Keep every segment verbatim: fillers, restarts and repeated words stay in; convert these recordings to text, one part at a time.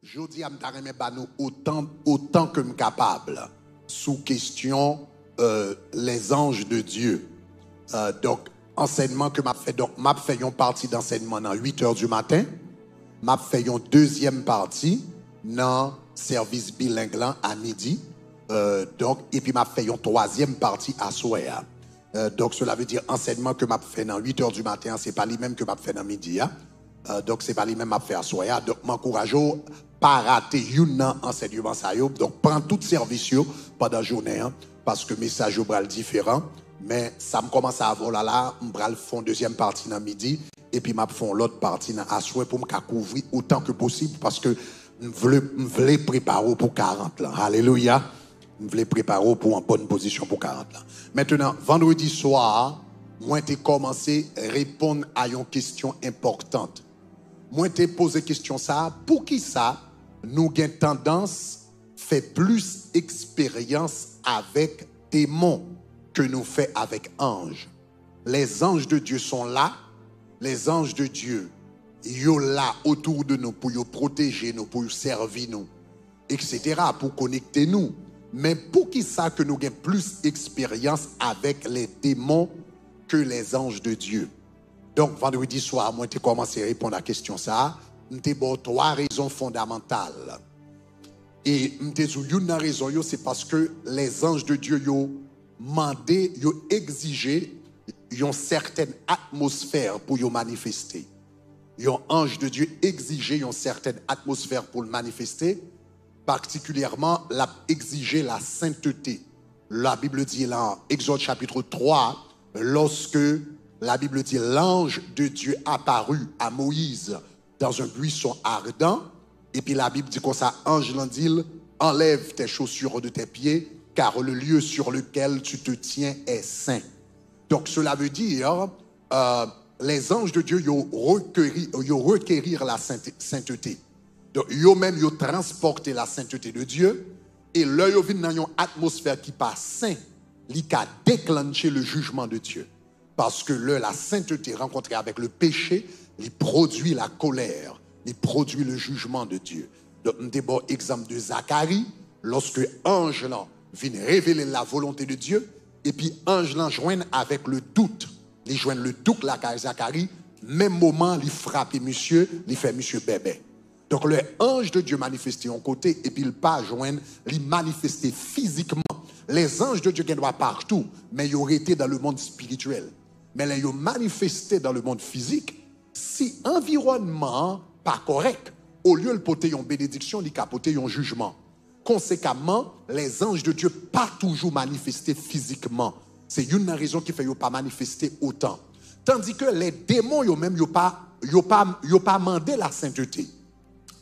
Jodi a, m ta renmen ba nou otan, otan ke m kapab sou kesyon, euh, les anges de Dieu. Euh, donk, ansèyman ke m ap fè, donk, m ap fè yon pati dansèyman nan uit è di maten, m ap fè yon dezyèm pati nan sèvis bileng lan a midi, euh, donk, epi m ap fè yon twazyèm pati aswè a. Euh, donk, cela veut dire, ansèyman ke m ap fè nan uit è di maten an, se pa li menm ke m ap fè nan midi a. Euh, donk, se pa li menm m ap fè aswè a. Donk, m ankouraje w, pa rate youn nan ansèyman sa yo. Donk, pran tout sèvis yo pandan jounen an, paske mesaj yo pral diferan. Men, sa m kòmanse avè w la, la, m pral fè yon dezyèm pati nan midi, epi m ap fè yon lòt pati nan aswè pou m ka kouvri otan ke posib, paske m vle, m vle prepare w pou karant lan. Alelouya! M vle prepare w pou an bòn pozisyon pou karant lan. Mentnan, vandredi swa a, mwen te kòmanse reponn a yon kesyon enpòtan. Mwen te poze kesyon sa a, poukisa nou gen tandans fè plis eksperyans avèk demon ke nou fè avèk anj? Les anges de Dieu sont là. Les anges de Dieu, yo la otou de nou pou yo pwoteje nou, pou yo sèvi nou, et cetera, pou konekte nou. Men poukisa ke nou gen plis eksperyans avèk les démons que les anges de Dieu? Donk, vandredi swa, mwen te kòmanse reponn a kesyon sa a. M te ba w twa rezon fondamantal. E m te di w, youn nan rezon yo, se paske les anges de Dieu yo mande, yo egzije yon sètèn atmosfè pou yo manifeste. Yon ange de Dieu egzije yon sètèn atmosfè pou l manifeste, patikilyèman, l ap egzije la senteté. La Bible dit là, Exode chapitre trois, lorsque la Bible dit, l'ange de Dieu apparut à Moïse dans un buisson ardent, epi Labib di konsa, anj lan di l, enlève tes chaussures de tes pieds, car le lieu sur lequel tu te tiens est saint. Donc, cela veut dire, euh, les anges de Dieu, yo requérir, yo requérir la sainte- sainteté. Donk, yo menm, yo transpòte la sainteté de Dieu, e lè yo vin nan yon atmosfè ki pa sen, li ka deklanche le jugement de Dieu. Paske lè la sainteté rankontre avèk le péché, li pwodui la colère, li pwodui le jugement de Dieu. Donk, m te ba w egzanp de Zakari, lòske anj lan vin revele la volonté de Dieu, epi anj lan jwenn avèk le dout. Li jwenn le dout lakay Zakari, menm moman li frape misye, li fè misye bèbè. Donk, lè anj de Dye manifeste yon kote, epi l pa jwenn, li manifeste fizikman. Les anges de Dieu gen dwa patou, men yo rete dans le monde spirituel. Men lè yo manifeste dans le monde physique, si anviwònman an pa kòrèk, olye l pote yon benediksyon, li ka pote yon jijman. Konsekamman, les anges de Dieu pa toujou manifeste fizikman. Se youn nan rezon ki fè yo pa manifeste otan. Tandis que les démons, yo menm, yo pa, yo pa, yo pa mande la sainteté.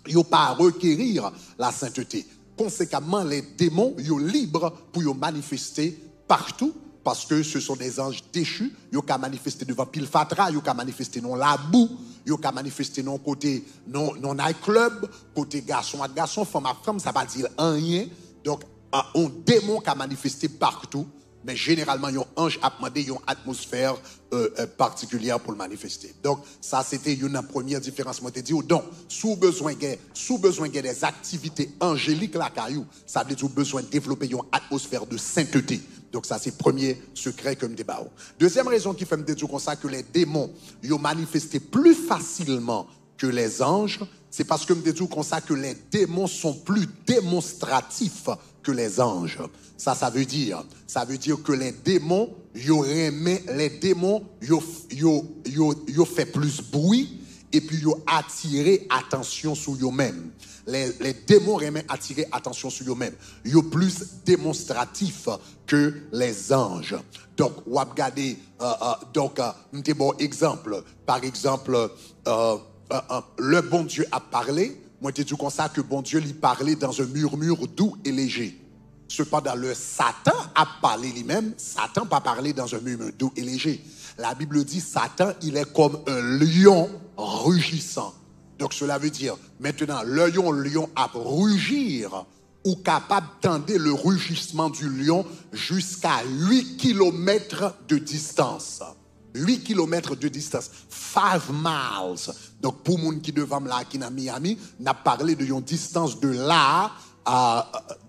Yo pa requérir la sainteté. Konsekamman, les démons, yo lib pou yo manifeste partou, paske ce sont des anges déchus, yo ka manifeste devan pil fatra, yo ka manifeste nan labou, yo ka manifeste nan kote, nan, nan night club, kote gason ak gason, fanm ak fanm, sa pa di anyen. Donk, a, yon demon ka manifeste partou, men jeneralman, yon anj ap mande yon atmosfè, euh, euh, patikilyè pou l manifeste. Donk, sa se te youn nan premyè diferans mwen te di w. Donk, si w bezwen gen, si w bezwen gen des activités angéliques lakay ou, sa vle di w bezwen devlope yon atmosfè de sainteté. Donk, sa se premye sekrè ke m te ba w. Dezyèm rezon ki fè m te di w konsa ke les démons, yo manifeste pli fasilman ke les anges, se paske m te di w konsa ke les démons sont plus démonstratifs que les anges. Sa, sa vle di, sa vle di ke les démons, yo renmen, les démons, yo, yo, yo, yo fè plis bri, epi yo atire atansyon sou yo menm. Les, les démons renmen atire atansyon sou yo menm. Yo plis demonstratif ke les anges. Donk, w ap gade, euh, euh, donk, euh, m te ba w egzanp. Pa egzanp, euh, euh, euh, lè Bondye ap pale, mwen te di w konsa ke Bondye li pale dans un murmure doux et léger. Sepandan, lè Satan ap pale li menm, Satan pa pale dans un murmure doux et léger. La Bible dit, Satan, il est comme un lion rugissant. Donc, cela veut dire, maintenant, lè yon lyon ap ruji, ou kapab tande le rugissement du lion jusqu'à huit kilomètres de distance. Uit kilomèt de distans. Five miles. Donk, pou moun ki devan m la, ki nan Miami, n ap pale de yon distans de la a,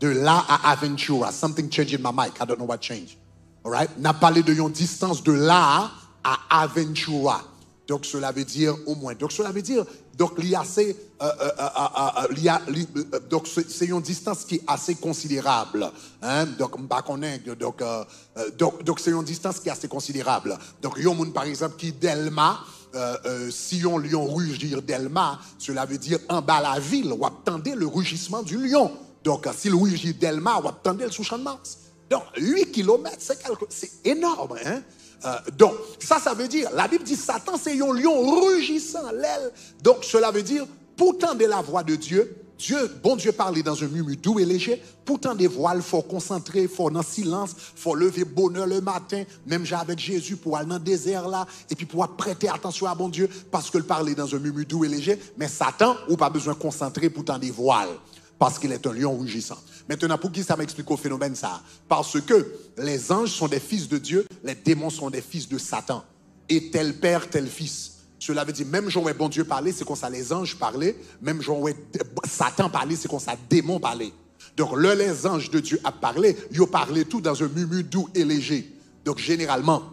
de la a Aventura. Something changed in my mic. I don't know what changed. Alright? N ap pale de yon distans de la a Aventura. Donc, cela veut dire au moins. Donc, cela veut dire, donc, li ase, euh, euh, euh, euh, euh, li a, li, euh, donc, se, se yon distans ki ase konsiderab. Hein? Donc, m pa konnen, donc, euh, euh, donc, donc, se yon distans ki ase konsiderab. Donc, yon moun, par exemple, ki Dèlma, euh, euh, si yon lyon rugir Dèlma, cela veut dire anba lavil, w ap tande le rugissement du lion. Donc, si l rugir Dèlma, w ap tande l sou Channmas. Donk, uit kilomèt, se kèlke, se enòm, hein? Euh, donk, sa, sa vle di, Labib di Satan se yon lyon rujisan. Lè l, donk, cela veut dire, pou tande la voix de Dieu, Dieu, Bondye pale dans un murmure doux et léger, pou tande vwa l, fò w konsantre, fò w nan silans, fò w leve bonè le maten, menm jan avèk Jezi, pou w al nan dezè la, epi pou w ap prete atansyon a Bondye, paske l pale dans un murmure doux et léger, men Satan, ou pa bezwen konsantre pou tande vwa l. Parce qu'il est un lion rugissant. Maintenant, pou ki sa m eksplike w fenomèn sa? Parce que les anges sont des fils de Dieu, les démons sont des fils de Satan. Et tel père, tel fils. Cela veut dire, menm jan w wè Bondye pale, se konsa lèzanj pale, menm jan w wè d-, Satan pale, se konsa demon pale. Donk, lè lèzanj de Dye ap pale, yo pale tou dans un murmure doux et léger. Donk, jeneralman,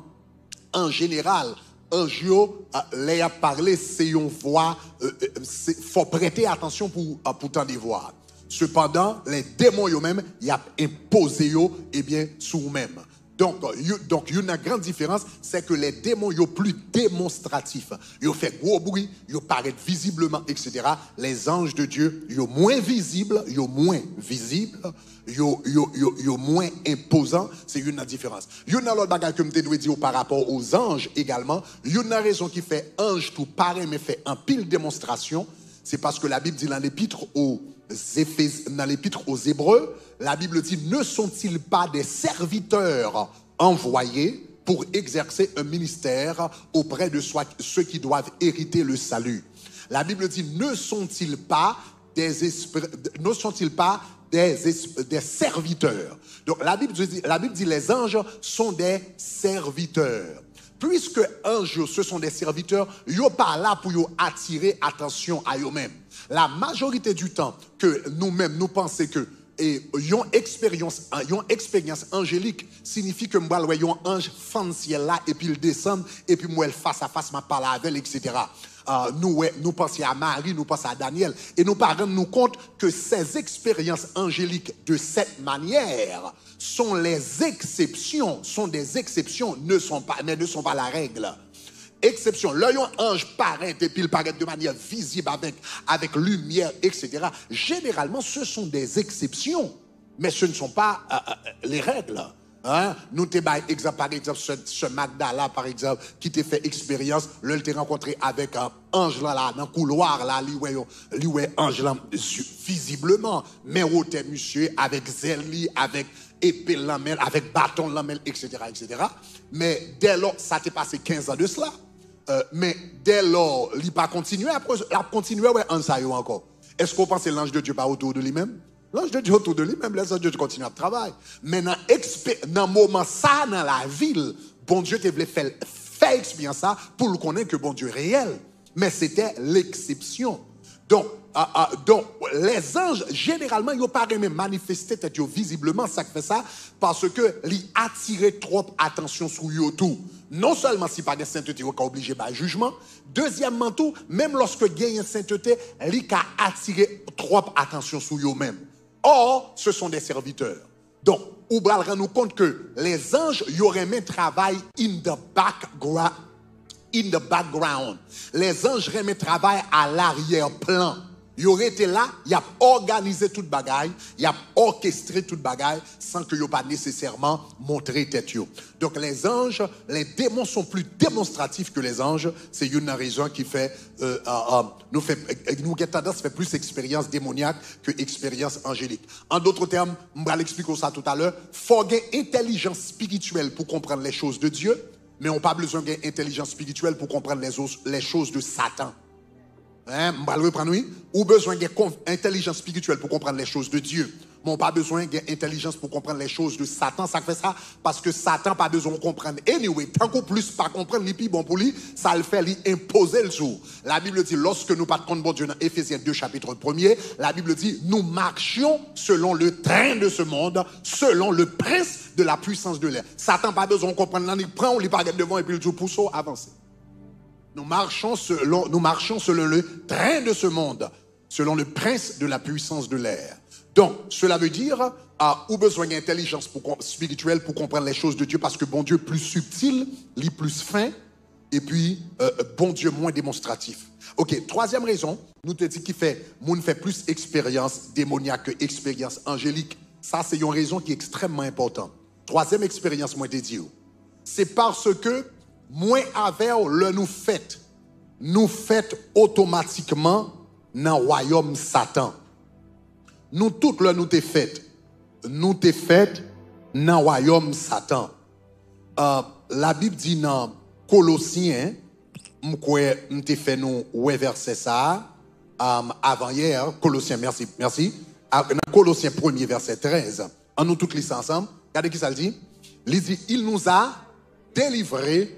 an jeneral, anj yo, a, lè y ap pale, se yon vwa, e, e, se, fò prete atansyon pou, a, pou tande vwa a. Sepandan, lè demon yo menm, y ap enpoze yo, ebyen, sou ou menm. Donk, yo, donk, youn nan gran diferans, se ke lè demon yo pli demonstratif. Yo fè gwo bri, yo parèt vizibleman, etsetera. Lèzanj de Dye, yo mwen vizib, yo mwen vizib, yo, yo, yo, yo mwen enpozan, se youn nan diferans. Youn nan lòt bagay ke m te dwe di w pa rapò ozanj egalman, youn nan rezon ki fè anj tou pa renmen fè anpil demonstrasyon, se paske Labib di nan Lepit o Zefez-, nan Lepit o Zebre, Labib di, ne sont-ils pas des serviteurs envoyés pour exercer un ministère auprès de soi-, ceux qui doivent hériter le salut? Labib di, ne sont-ils pas des espri-, ne sont-ils pas des es-, des serviteurs? Donk, Labib di, Labib di, les anges sont des serviteurs. Puiske anj yo, ce sont des serviteurs, yo pa la pou yo atire atansyon a yo menm. La majorite du temps ke nou menm, nou panse ke e yon eksperyans, yon eksperyans anjelik siyifi ke m pral wè yon anj fann syèl la, epi l desann, epi m wè l fas a fas, m ap pale avè l, etsetera. Ah, nou wè, nou panse a Mari, nou panse a Danyèl, e nou pa rann nou kont que ces expériences angéliques de cette manière sont les exceptions, sont des exceptions, ne sont pas, mais ne sont pas la règle. Eksepsyon, lè yon anj parèt epi l parèt de manyè vizib avèk, avèk limyè, etsetera, généralement, ce sont des exceptions, mais ce ne sont pas, euh, euh, les règles. Hein? Nou te bay egzanp, pa egzanp, sè, sè Magdala, pa egzanp, ki te fè eksperyans, lè l te rankontre avèk, euh, anj lan la, nan koulwa la, li wè yon, li wè anj lan, vizibleman, men wotè misye, avèk zèl li, avèk epe l nan men l, avèk baton l nan men l, etsetera, etsetera. Men dèlò, sa te pase kenz an de sela. Euh, men dèlò, li pa kontinye, apre, l ap kontinye wè anj sa yo ankò. Èske w panse l'ange de Dieu pa autour de li menm? L'ange de Dieu autour de li menm, les anges de Dieu kontinye ap travay. Men nan ekspe-, nan moman sa nan lavi l, Bondye te vle fè l fè eksperyans sa pou l konnen ke Bondye reyèl. Men se te leksepsyon. Donk, a, a, donk, lèzanj, jeneralman, yo pa renmen manifeste tèt yo vizibleman, sa k fè sa, paske li atire twòp atansyon sou yo tou. Non sèlman si pa gen sentete, yo ka oblije bay jijman, dezyèmman tou, menm lòske genyen sentete, li ka atire twòp atansyon sou yo menm. Or, ce sont des serviteurs. Donk, ou pral rann ou kont ke lèzanj yo renmen travay in the background. In the background. Lèzanj renmen travay a laryè plan. Yo rete la, y ap òganize tout bagay, y ap òkestre tout bagay, san ke yo pa nesesèman montre tèt yo. Donk, lèzanj, les démons sont plus démonstratifs que les anges. Se youn nan rezon ki fè, euh, euh, euh, nou fè, nou gen tandans fè plis eksperyans demonyak ke eksperyans anjelik. An dòt tèm, m pral eksplike w sa toutalè, fò w gen entèlijans espirityèl pou konprann les choses de Dieu, men w pa bezwen gen entèlijans espirityèl pou konprann les os-, les choses de Satan. Hein, m pral reprann, wi. Ou bezwen gen kon- entèlijans espirityèl pou konprann les choses de Dieu. Men w pa bezwen gen entèlijans pou konprann les choses de Satan. Sa k fè sa? Paske Satan pa bezwen w konprann. Anyway, tank ou plis pa konprann, li pi bon pou li. Sa l fè, li enpoze l sou ou. La Bible dit, lorsque nous pas de compte, bon Dieu, dans Éphésiens deux, chapitre premier, la Bible dit, nous marchions selon le train de ce monde, selon le prince de la puissance de l'air. Satan pa bezwen w konprann nan, li pran w, li parèt devan w, epi l di w pouse w avanse. Nous marchons selon, nous marchions selon le train de ce monde, selon le prince de la puissance de l'air. Donc, cela veut dire, ah, ou bezwen gen entèlijans pou kon- spirituelle pour comprendre les choses de Dieu, paske Bondye pli sibtil, li pli fen, epi euh, Bondye mwen demonstratif. Ok, twazyèm rezon, nou te di ki fè moun fè plis eksperyans demonyak ke eksperyans anjelik. Sa se yon rezon ki ekstrèmman enpòtan. Twazyèm eksperyans mwen te di w, se paske mwen avè w, lè nou fèt, nou fèt otomatikman nan wayòm Satan. Nou tout, lè nou te fèt, nou te fèt nan wayòm Satan. Uh, Labib di nan Kolosyen, m kwè m te fè nou wè vèsè sa a, um, avan yè, Kolosyen, mèsi, mèsi. A- Nan Kolosyen premye, vèsè trèz, ann nou tout li sa ansanm. Gade ki sa l di. Li di, il nous a délivrés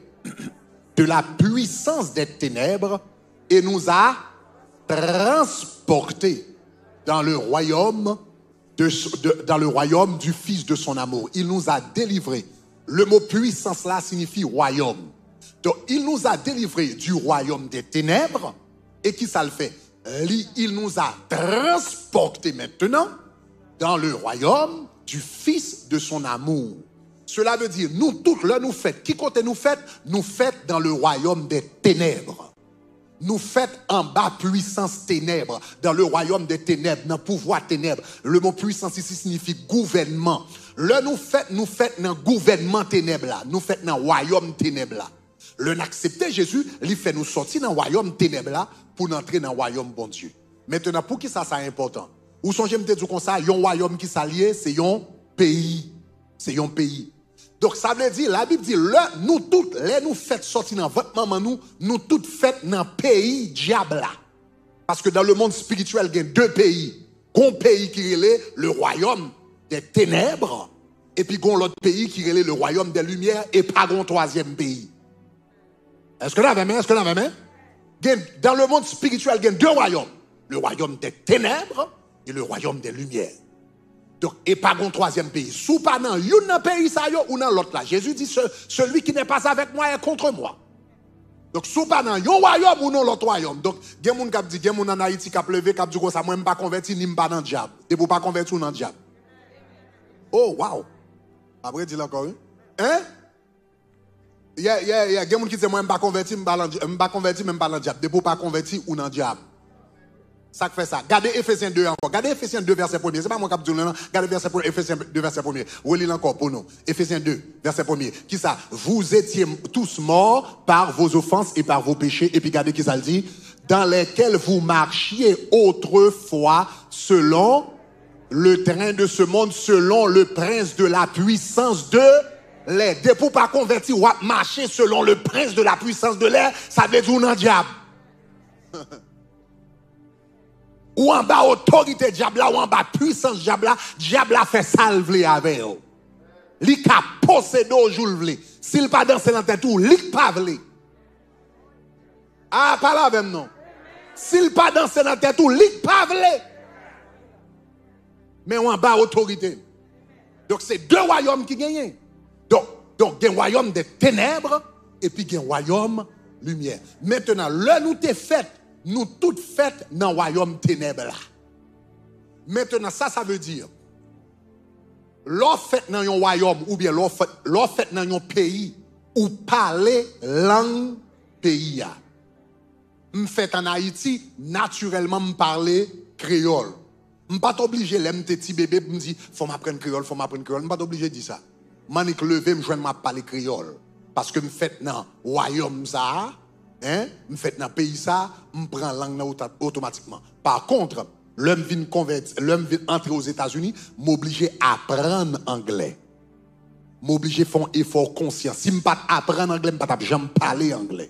de la puissance des ténèbres et nous a transportés dans le royaume de, de- dans le royaume du Fils de son amour. Il nous a délivrés. Le mot puissance là signifie royaume. Donc, il nous a délivrés du royaume des ténèbres. Et qui ça le fait? Li, il nous a transportés maintenant dans le royaume du Fils de son amour. Cela veut dire, nou tout, lè nou fèt, ki kote nou fèt? Nou fèt dans le royaume des ténèbres. Nou fèt anba pwisans tenèb, dans le royaume des ténèbres, nan pouvwa tenèb. Le mot puissance ici signifie gouvènman. Lè nou fèt, nou fèt nan gouvènman tenèb la. Nou fèt nan wayòm tenèb la. Lè n aksepte Jezi, li fè nou sòti nan wayòm tenèb la pou n antre nan wayòm Bondye. Mentnan, poukisa sa enpòtan? Ou sonje m te di w konsa, yon wayòm ki sa l ye? Se yon peyi. Se yon peyi. Donk, sa vle di, Labib di, lè nou tout, lè nou fèt sòti nan vant manman nou, nou tout fèt nan peyi dyab la. Paske dans le monde spirituel, gen de peyi. Gon peyi ki rele le royaume des ténèbres, epi gon lòt peyi ki rele le royaume des lumières, e pa gon twazyèm peyi. Èske n avè m? Èske n avè m? Gen, dans le monde spirituel, gen de wayòm. Le royaume des ténèbres et le royaume des lumières. Donk, e pa gon twazyèm peyi. Si w pa nan youn nan peyi sa yo, ou nan lòt la. Jezi di, "Ce- celui qui n'est pas avec moi est contre moi." Donk, si w pa nan yon wayòm, ou nan lòt wayòm. Donk, gen moun k ap di, gen moun ann Ayiti k ap leve, k ap di konsa, "Mwen, m pa konvèti, ni m pa nan dyab." Depi w pa konvèti, ou nan dyab. Oh, wow! M ap redi l ankò, wi. Hein? Yeah, yeah, yeah. Gen moun ki di, "Mwen, m pa konvèti, m pa nan dya- m pa konvèti, men m pa nan dyab." Depi w pa konvèti, ou nan dyab. Sa k fè sa? Gade Efesyen de ankò. Gade Efesyen de, vèsè premye. Se pa mwen k ap di w li, non. Gade vèsè pre- Efesyen de, vèsè premye. Reli l ankò pou nou. Efesyen de, vèsè premye. Ki sa? Vous étiez tous morts par vos offenses et par vos péchés. Epi gade ki sa l di. Dans lesquels vous marchiez autrefois selon le train de ce monde, selon le prince de la puissance de l'air. Depi w pa konvèti, w ap mache selon le prince de la puissance de l'air, sa vle di w nan dyab. Ou anba otorite dyab la, ou anba pwisans dyab la, dyab la fè sa l vle avè w. Li ka posede w jou l vle. Si l pa danse nan tèt ou, li k pa vle. A, pale avè m non. Si l pa danse nan tèt ou, li k pa vle. Men w anba otorite l. Donk, se de wayòm ki genyen. Donk, donk gen wayòm de tenèb, epi gen wayòm limyè. Mentnan, lè nou te fèt, nou tout fèt nan wayòm tenèb la. Mentnan, sa sa vle di? Lè w fèt nan yon wayòm, oubyen lè w fèt, lè w fèt nan yon peyi, ou pale lang peyi a. M fèt ann Ayiti, natirèlman, m pale kreyòl. M pa t oblije, lè m te ti bebe, pou m di, "Fò m aprann kreyòl, fò m aprann kreyòl." M pa t oblije di sa. M annik leve, m jwenn m ap pale kreyòl. Paske m fèt nan wayòm sa a, en, m fèt nan peyi sa a, m pran lang nan ota- otomatikman. Pa kont, lè m vin konvèti, lè m vin antre Ozetazini, m oblije aprann anglè. M oblije fè yon efò konsyan. Si m pa t aprann anglè, m pa t ap janm pale anglè.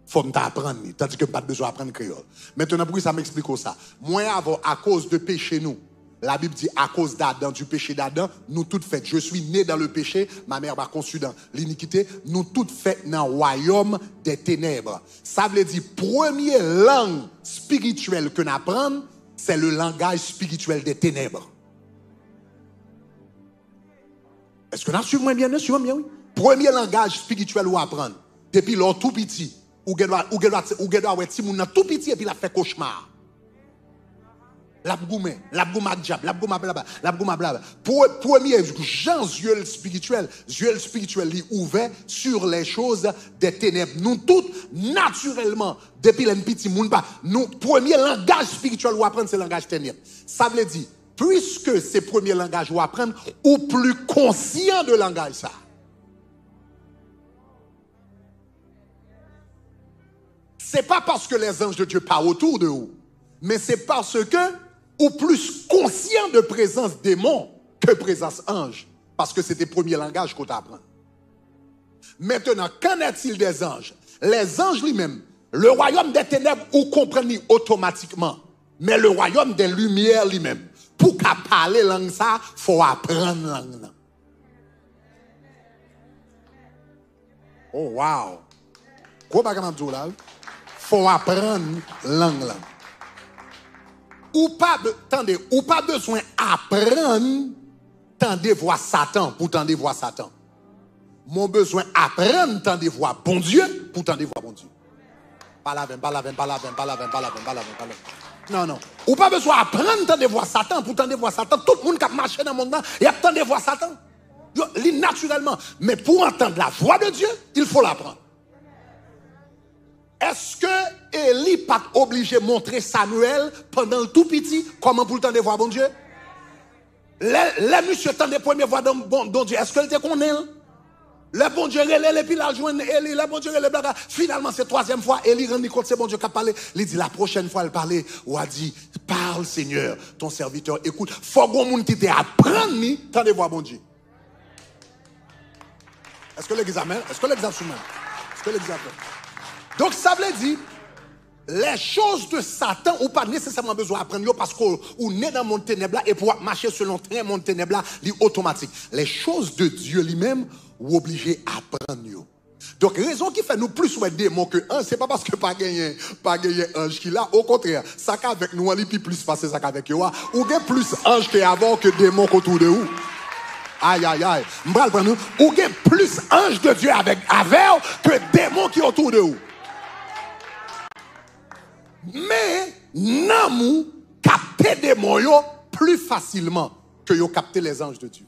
Fò m ta aprann li, tandis ke m pa t bezwen aprann kreyòl. Maintenant, poukisa m eksplike w sa? Mwen avè w, akoz de peche nou, Labib di, akoz d'Adam, du péché d'Adam, nou tout fèt. Je suis né dans le péché, ma mère m'a conçu dans l'iniquité. Nou tout fèt nan wayòm dè tenèb. Sa vle di, premye lang espirityèl ke n aprann, c'est le langage spirituel des ténèbres. Èske n ap swiv mwen byen? N ap swiv mwen byen, wi. Premye langaj espirityèl ou aprann, depi lè w tou piti, ou gen dwa, ou gen dwa, ou gen dwa wè timoun nan tou piti epi l ap fè kochma. L ap goumen, l ap goumen ak dyab, l ap goumen ak blabla, l ap goumen ak blabla. Pre-, premye jan zye l espirityèl, zye l espirityèl li ouvè sur les choses des ténèbres. Nou tout, natirèlman, depi lè n piti, moun pa, nou, premye langaj espirityèl ou aprann, se langaj tenèb. Sa vle di, piske se premye langaj ou aprann, ou pli konsyan de langaj sa. Se pa paske les anges de Dieu pa otou de ou, men se paske ou plis konsyan de prezans demon ke prezans anj, paske se te premye langaj ke w t aprann. Maintenant, qu'en est-il des anges? Lèzanj li menm, le royaume des ténèbres, ou konprann li otomatikman. Men le royaume des lumières li menm, pou w ka pale lang sa, fò w aprann lang nan. Oh, wow! Gwo bagay m ap di w la, wi. Fò w aprann lang lan. Ou pa be-, tande, ou pa bezwen aprann tande vwa Satan pou tande vwa Satan. Mwen bezwen aprann tande vwa Bondye pou tande vwa Bondye. Pale avè m, pale avè m, pale avè m, pale avè m, pale avè m, pale avè m, pale avè m. Non, non. Ou pa bezwen aprann tande vwa Satan pou tande vwa Satan. Tout moun k ap mache nan mond nan, y ap tande vwa Satan. Yo, li natirèlman. Men pou antann la vwa de Dye, il faut l'apprendre. Èske Eli pa t oblije montre Samyèl pandan l tou piti kòman pou l tande vwa Bondye? Lè, lè misye tande premye vwa Don, Bon, Bondye, èske l te konnen l? Lè Bondye rele l epi l al jwenn Eli, lè Bondye rele blaga, finalman se twazyèm fwa Eli rann li kont se Bondye k ap pale. Li di, la pwochèn fwa l pale, w a di, parle, Seigneur, ton serviteur écoute. Fò gon moun ki te aprann li tande vwa Bondye. Èske legliz amèn? Èske legliz ap sou mwen? Èske legliz ap... Donk, sa vle di, les choses de Satan, ou pa nesesèman bezwen aprann yo paske ou, ou ne nan mond tenèb la, epi w ap mache selon tren mond tenèb la, li otomatik. Les choses de Dieu li menm, ou oblije aprann yo. Donk, rezon ki fè nou plis wè demon ke anj, se pa paske pa genyen, pa genyen anj ki la. Okontrè, sa k avèk nou an, li pi plis pase sa k avèk yo a. Ou gen plis anj ke avè w ke demon k otou de ou. Ay, ay, ay. M pral pran nou. Ou gen plis anj de Dye avèk, avè w ke demon ki otou de ou. Men, nanm ou kapte demon yo pli fasilman ke yo kapte les anges de Dieu.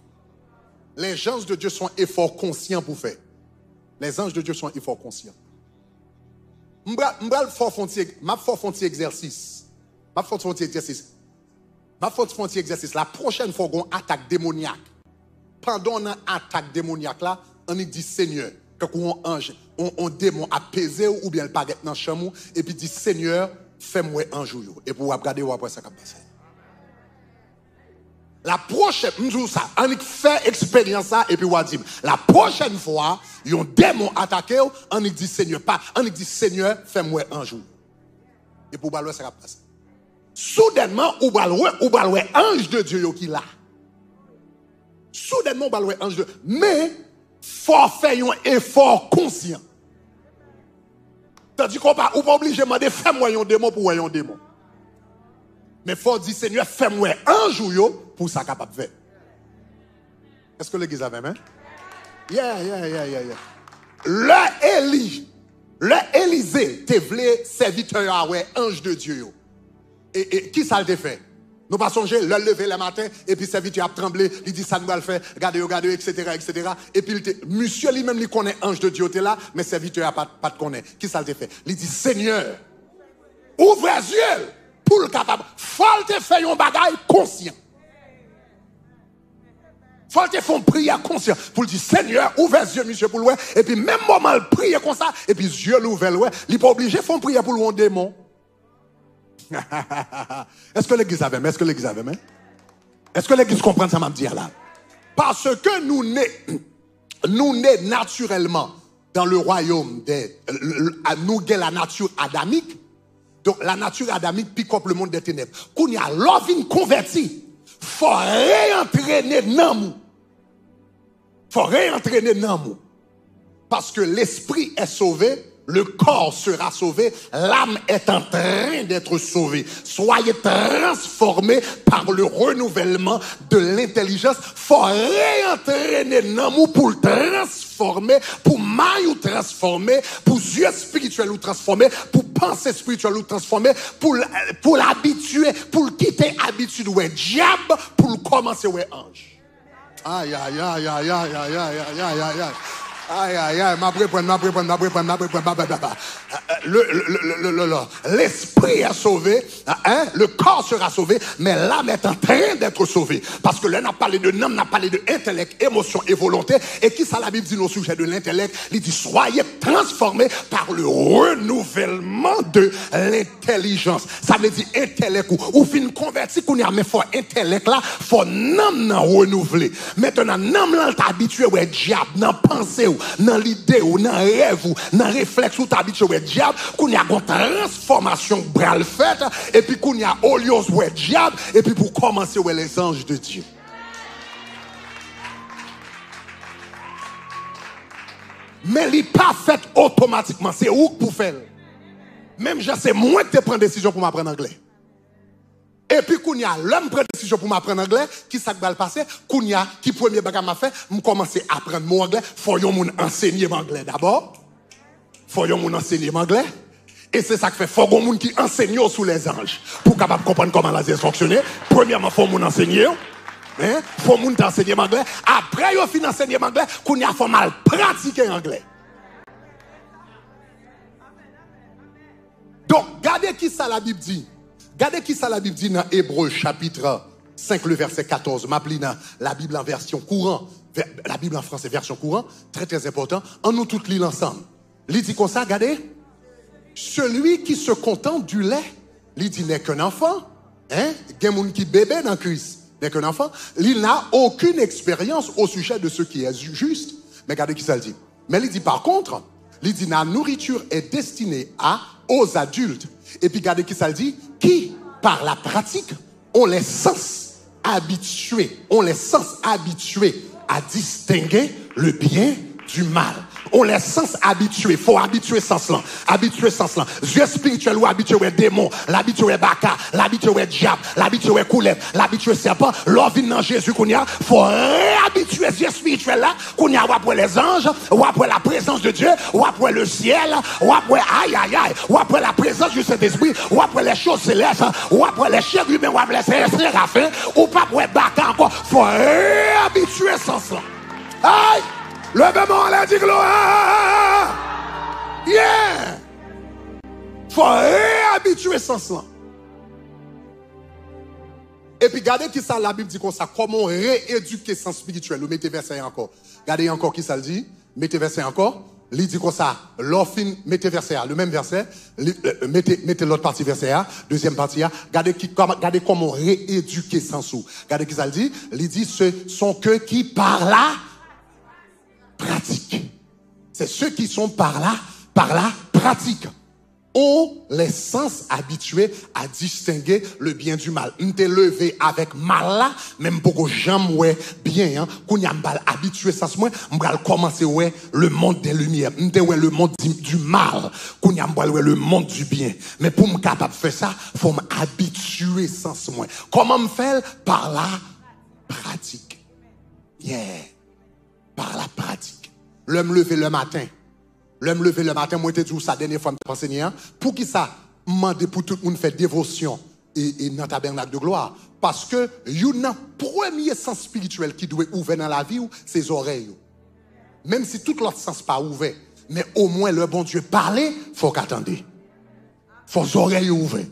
Les anges de Dieu sont efò konsyan pou fè. Les anges de Dieu sont efò konsyan. M pral, m pral fè w fè yon ti, m ap fè w fè yon ti egzèsis. M ap fè w fè yon ti egzèsis. M ap fè w fè yon ti egzèsis. La pwochèn fwa w gen yon atak demonyak. Pandan w nan atak demonyak la, annik di, Senyè, tankou yon anj, yon, yon demon ap peze w, oubyen l parèt nan chanm ou, epi di, Senyè, fè m wè anj ou yo. Epi w ap gade, w ap wè sa k ap pase. La pwochèn, m di w sa, annik fè eksperyans sa, epi w a di m, la pwochèn fwa, yon demon atake w, annik di, Senyè, pa, annik di, Senyè, fè m wè anj ou. Epi w pral wè sa k ap pase. Soudènman, ou pral wè, ou pral wè anj de Dye yo ki la. Soudènman, ou pral wè anj de, men, fò w fè yon efò konsyan. Tandike w pa, ou pa oblije mande, fè m wè yon demon pou w wè yon demon. Men fò w di, Senyè, fè m wè anj ou yo pou sa kapab fèt. Èske legliz avè m, en? Yeah, yeah, yeah, yeah, yeah. Lè Eli, lè Elize te vle sèvitè a wè anj de Dye yo, e, e, kisa l te fè? Nou pa sonje, lè l leve lè maten, epi sèvitè a ap tranble, li di, "Sa n pral fè? Gade yo, gade yo, etsetera, etsetera." Epi l te, misye li menm, li konnen anj de Dye yo te la, men sèvitè a pa t, pa t konnen. Kisa l te fè? Li di, "Senyè, ouvè zye l pou l kapab." Fò l te fè yon bagay konsyan. Fò l te fè yon priyè konsyan pou l di, "Senyè, ouvè zye misye pou l wè." Epi menm moman l priye konsa, epi zye l ouvè, l wè. Li pa oblije fè yon priyè pou l wè yon demon. Èske legliz avè m? Èske legliz avè m, en? Èske legliz konprann sa m ap di a la? Paske nou ne, nou ne natirèlman dans le royaume des, nou gen la nature adamique. Donc la nature adamique pick up le monde des ténèbres. Kounye a, lè w vin konvèti, fò w reantrene nanm ou. Fò w reantrene nanm ou. Parce que l'esprit est sauvé, le corps sera sauvé, l'âme est en train d'être sauvée. Soyez transformés par le renouvellement de l'intelligence. Fò w reantrene nanm ou pou l transfòme, pou may ou transfòme, pou zye espirityèl ou transfòme, pou panse espirityèl ou transfòme, pou l, pou l abitye, pou l kite abitid wè dyab, pou l kòmanse wè anj. Ay, ay, ay, ay, ay, ay, ay, ay, ay, ay, ay, ay. Ay, ay, ay, m ap reprann, m ap reprann, m ap reprann, m ap reprann, ba, ba, ba, ba. Le, le, le, le, le, le, le, l'esprit est sauvé, hein, le corps sera sauvé, mais l'âme est en train d'être sauvée. Paske lè n ap pale de nanm, n ap pale de entelèk, emosyon e volonte. E ki sa Labib di nou o sijè de lentelèk? Li di, soyez transformés par le renouvellement de l'intelligence. Sa vle di entelèk ou, ou fin konvèti kounye a, men fò entelèk la, fò nanm nan renouvle. Mentnan, nanm lan, l t abitye wè dyab nan panse w, nan lide w, nan rèv ou, nan reflèks ou, t abitye wè dyab. Kounye a, gon transfòmasyon k pral fèt, epi kounye a, olye w wè dyab, epi pou w kòmanse wè les anges de Dieu. Men li pa fèt otomatikman, se ou k pou fè l. Menm jan se mwen k te pran desizyon pou m aprann anglè. Epi kounye a, lè m pran desizyon pou m aprann anglè, ki sa k pral pase? Kounye a, ki premye bagay m ap fè? M kòmanse aprann mo anglè. Fò yon moun ansenye m anglè dabò. Fò yon moun ansenye m anglè. E se sa k fè, fò gon moun ki ansenye w sou lèzanj pou w kapab konprann kòman lèzanj fonksyone. Premyèman, fò moun ansenye w. Hein? Fò moun te ansenye m anglè. Apre yo fin ansenye m anglè, kounye a fò m al pratike anglè. Donk, gade ki sa Labib di. Gade ki sa Labib di nan Ebre chapit senk, le vèsè katòz. M ap li nan Labib an vèsyon kouran. Vè-, Labib an franse, vèsyon kouran. Trè, trè enpòtan. Ann nou tout li l ansanm. Li di konsa, gade. Celui qui se contente du lait, li di, n'est qu'un enfant. Hein? Gen moun ki bebe nan Kris, n'est qu'un enfant. Il n'a aucune expérience au sujet de ce qui est ju-, juste. Men gade ki sa l di. Men li di, par contre, li di, la nourriture est destinée à, aux adultes. Epi gade ki sa l di, qui, par la pratique, ont les sens habitués, ont les sens habitués à distinguer le bien du mal. Ont les sens habitués, fò w abitye sans lan, abitye sans lan. Zye espirityèl ou abitye wè demon, l abitye wè baka, l abitye wè dyab, l abitye wè koulèv, l abitye sèpan. Lè w vin nan Jezi kounye a, fò w reyabitye zye espirityèl la. Kounye a, w ap wè lèzanj, w ap wè la prezans de Dye, w ap wè le syèl, w ap wè, ayayay, w ap wè la prezans du Sentespri, w ap wè les choses célestes, w ap wè les chérubins, w ap wè les séraphins, ou p ap wè baka ankò. Fò w reyabitye sans lan. Ay! Leve men w anlè, di glwa! Yeah! Fò w reyabitye sans lan. Epi gade ki sa Labib di konsa, kòman w reyedike sans espirityèl ou. Mete vèsè a ankò. Gade ankò ki sa l di. Mete vèsè a ankò. Li di konsa, lè w fin, mete vèsè a, le menm vèsè, li, euh, mete, mete lòt pati vèsè a, dezyèm pati a. Gade ki, kòman, gade kòman w reyedike sans ou. Gade ki sa l di. Li di, ce sont ceux qui par la pratique. C'est ceux qui sont par la, par la pratique. Ont les sens habitués à distinguer le bien du mal. M te leve avèk mal la, men m poko janm wè byen an. Kounye a m pral abitye sans mwen, m pral kòmanse wè le monde des lumières. M te wè le monde du, du mal. Kounye a m pral wè le monde du bien. Men pou m kapab fè sa, fò m abitye sans mwen. Kòman m fè l? Par la pratique. Yeah. Par la pratique. Lè m leve lè maten, lè m leve lè maten, mwen te di w sa dènye fwa m t ap ansenye an, poukisa m mande pou tout moun fè devosyon e, e nan tabènak de glwa? Paske youn nan premye sans espirityèl ki dwe ouvè nan lavi w, se zòrèy ou. Menm si tout lòt sans pa ouvè, men omwen lè Bondye pale, fò w ka tande. Fò zòrèy ou ouvè.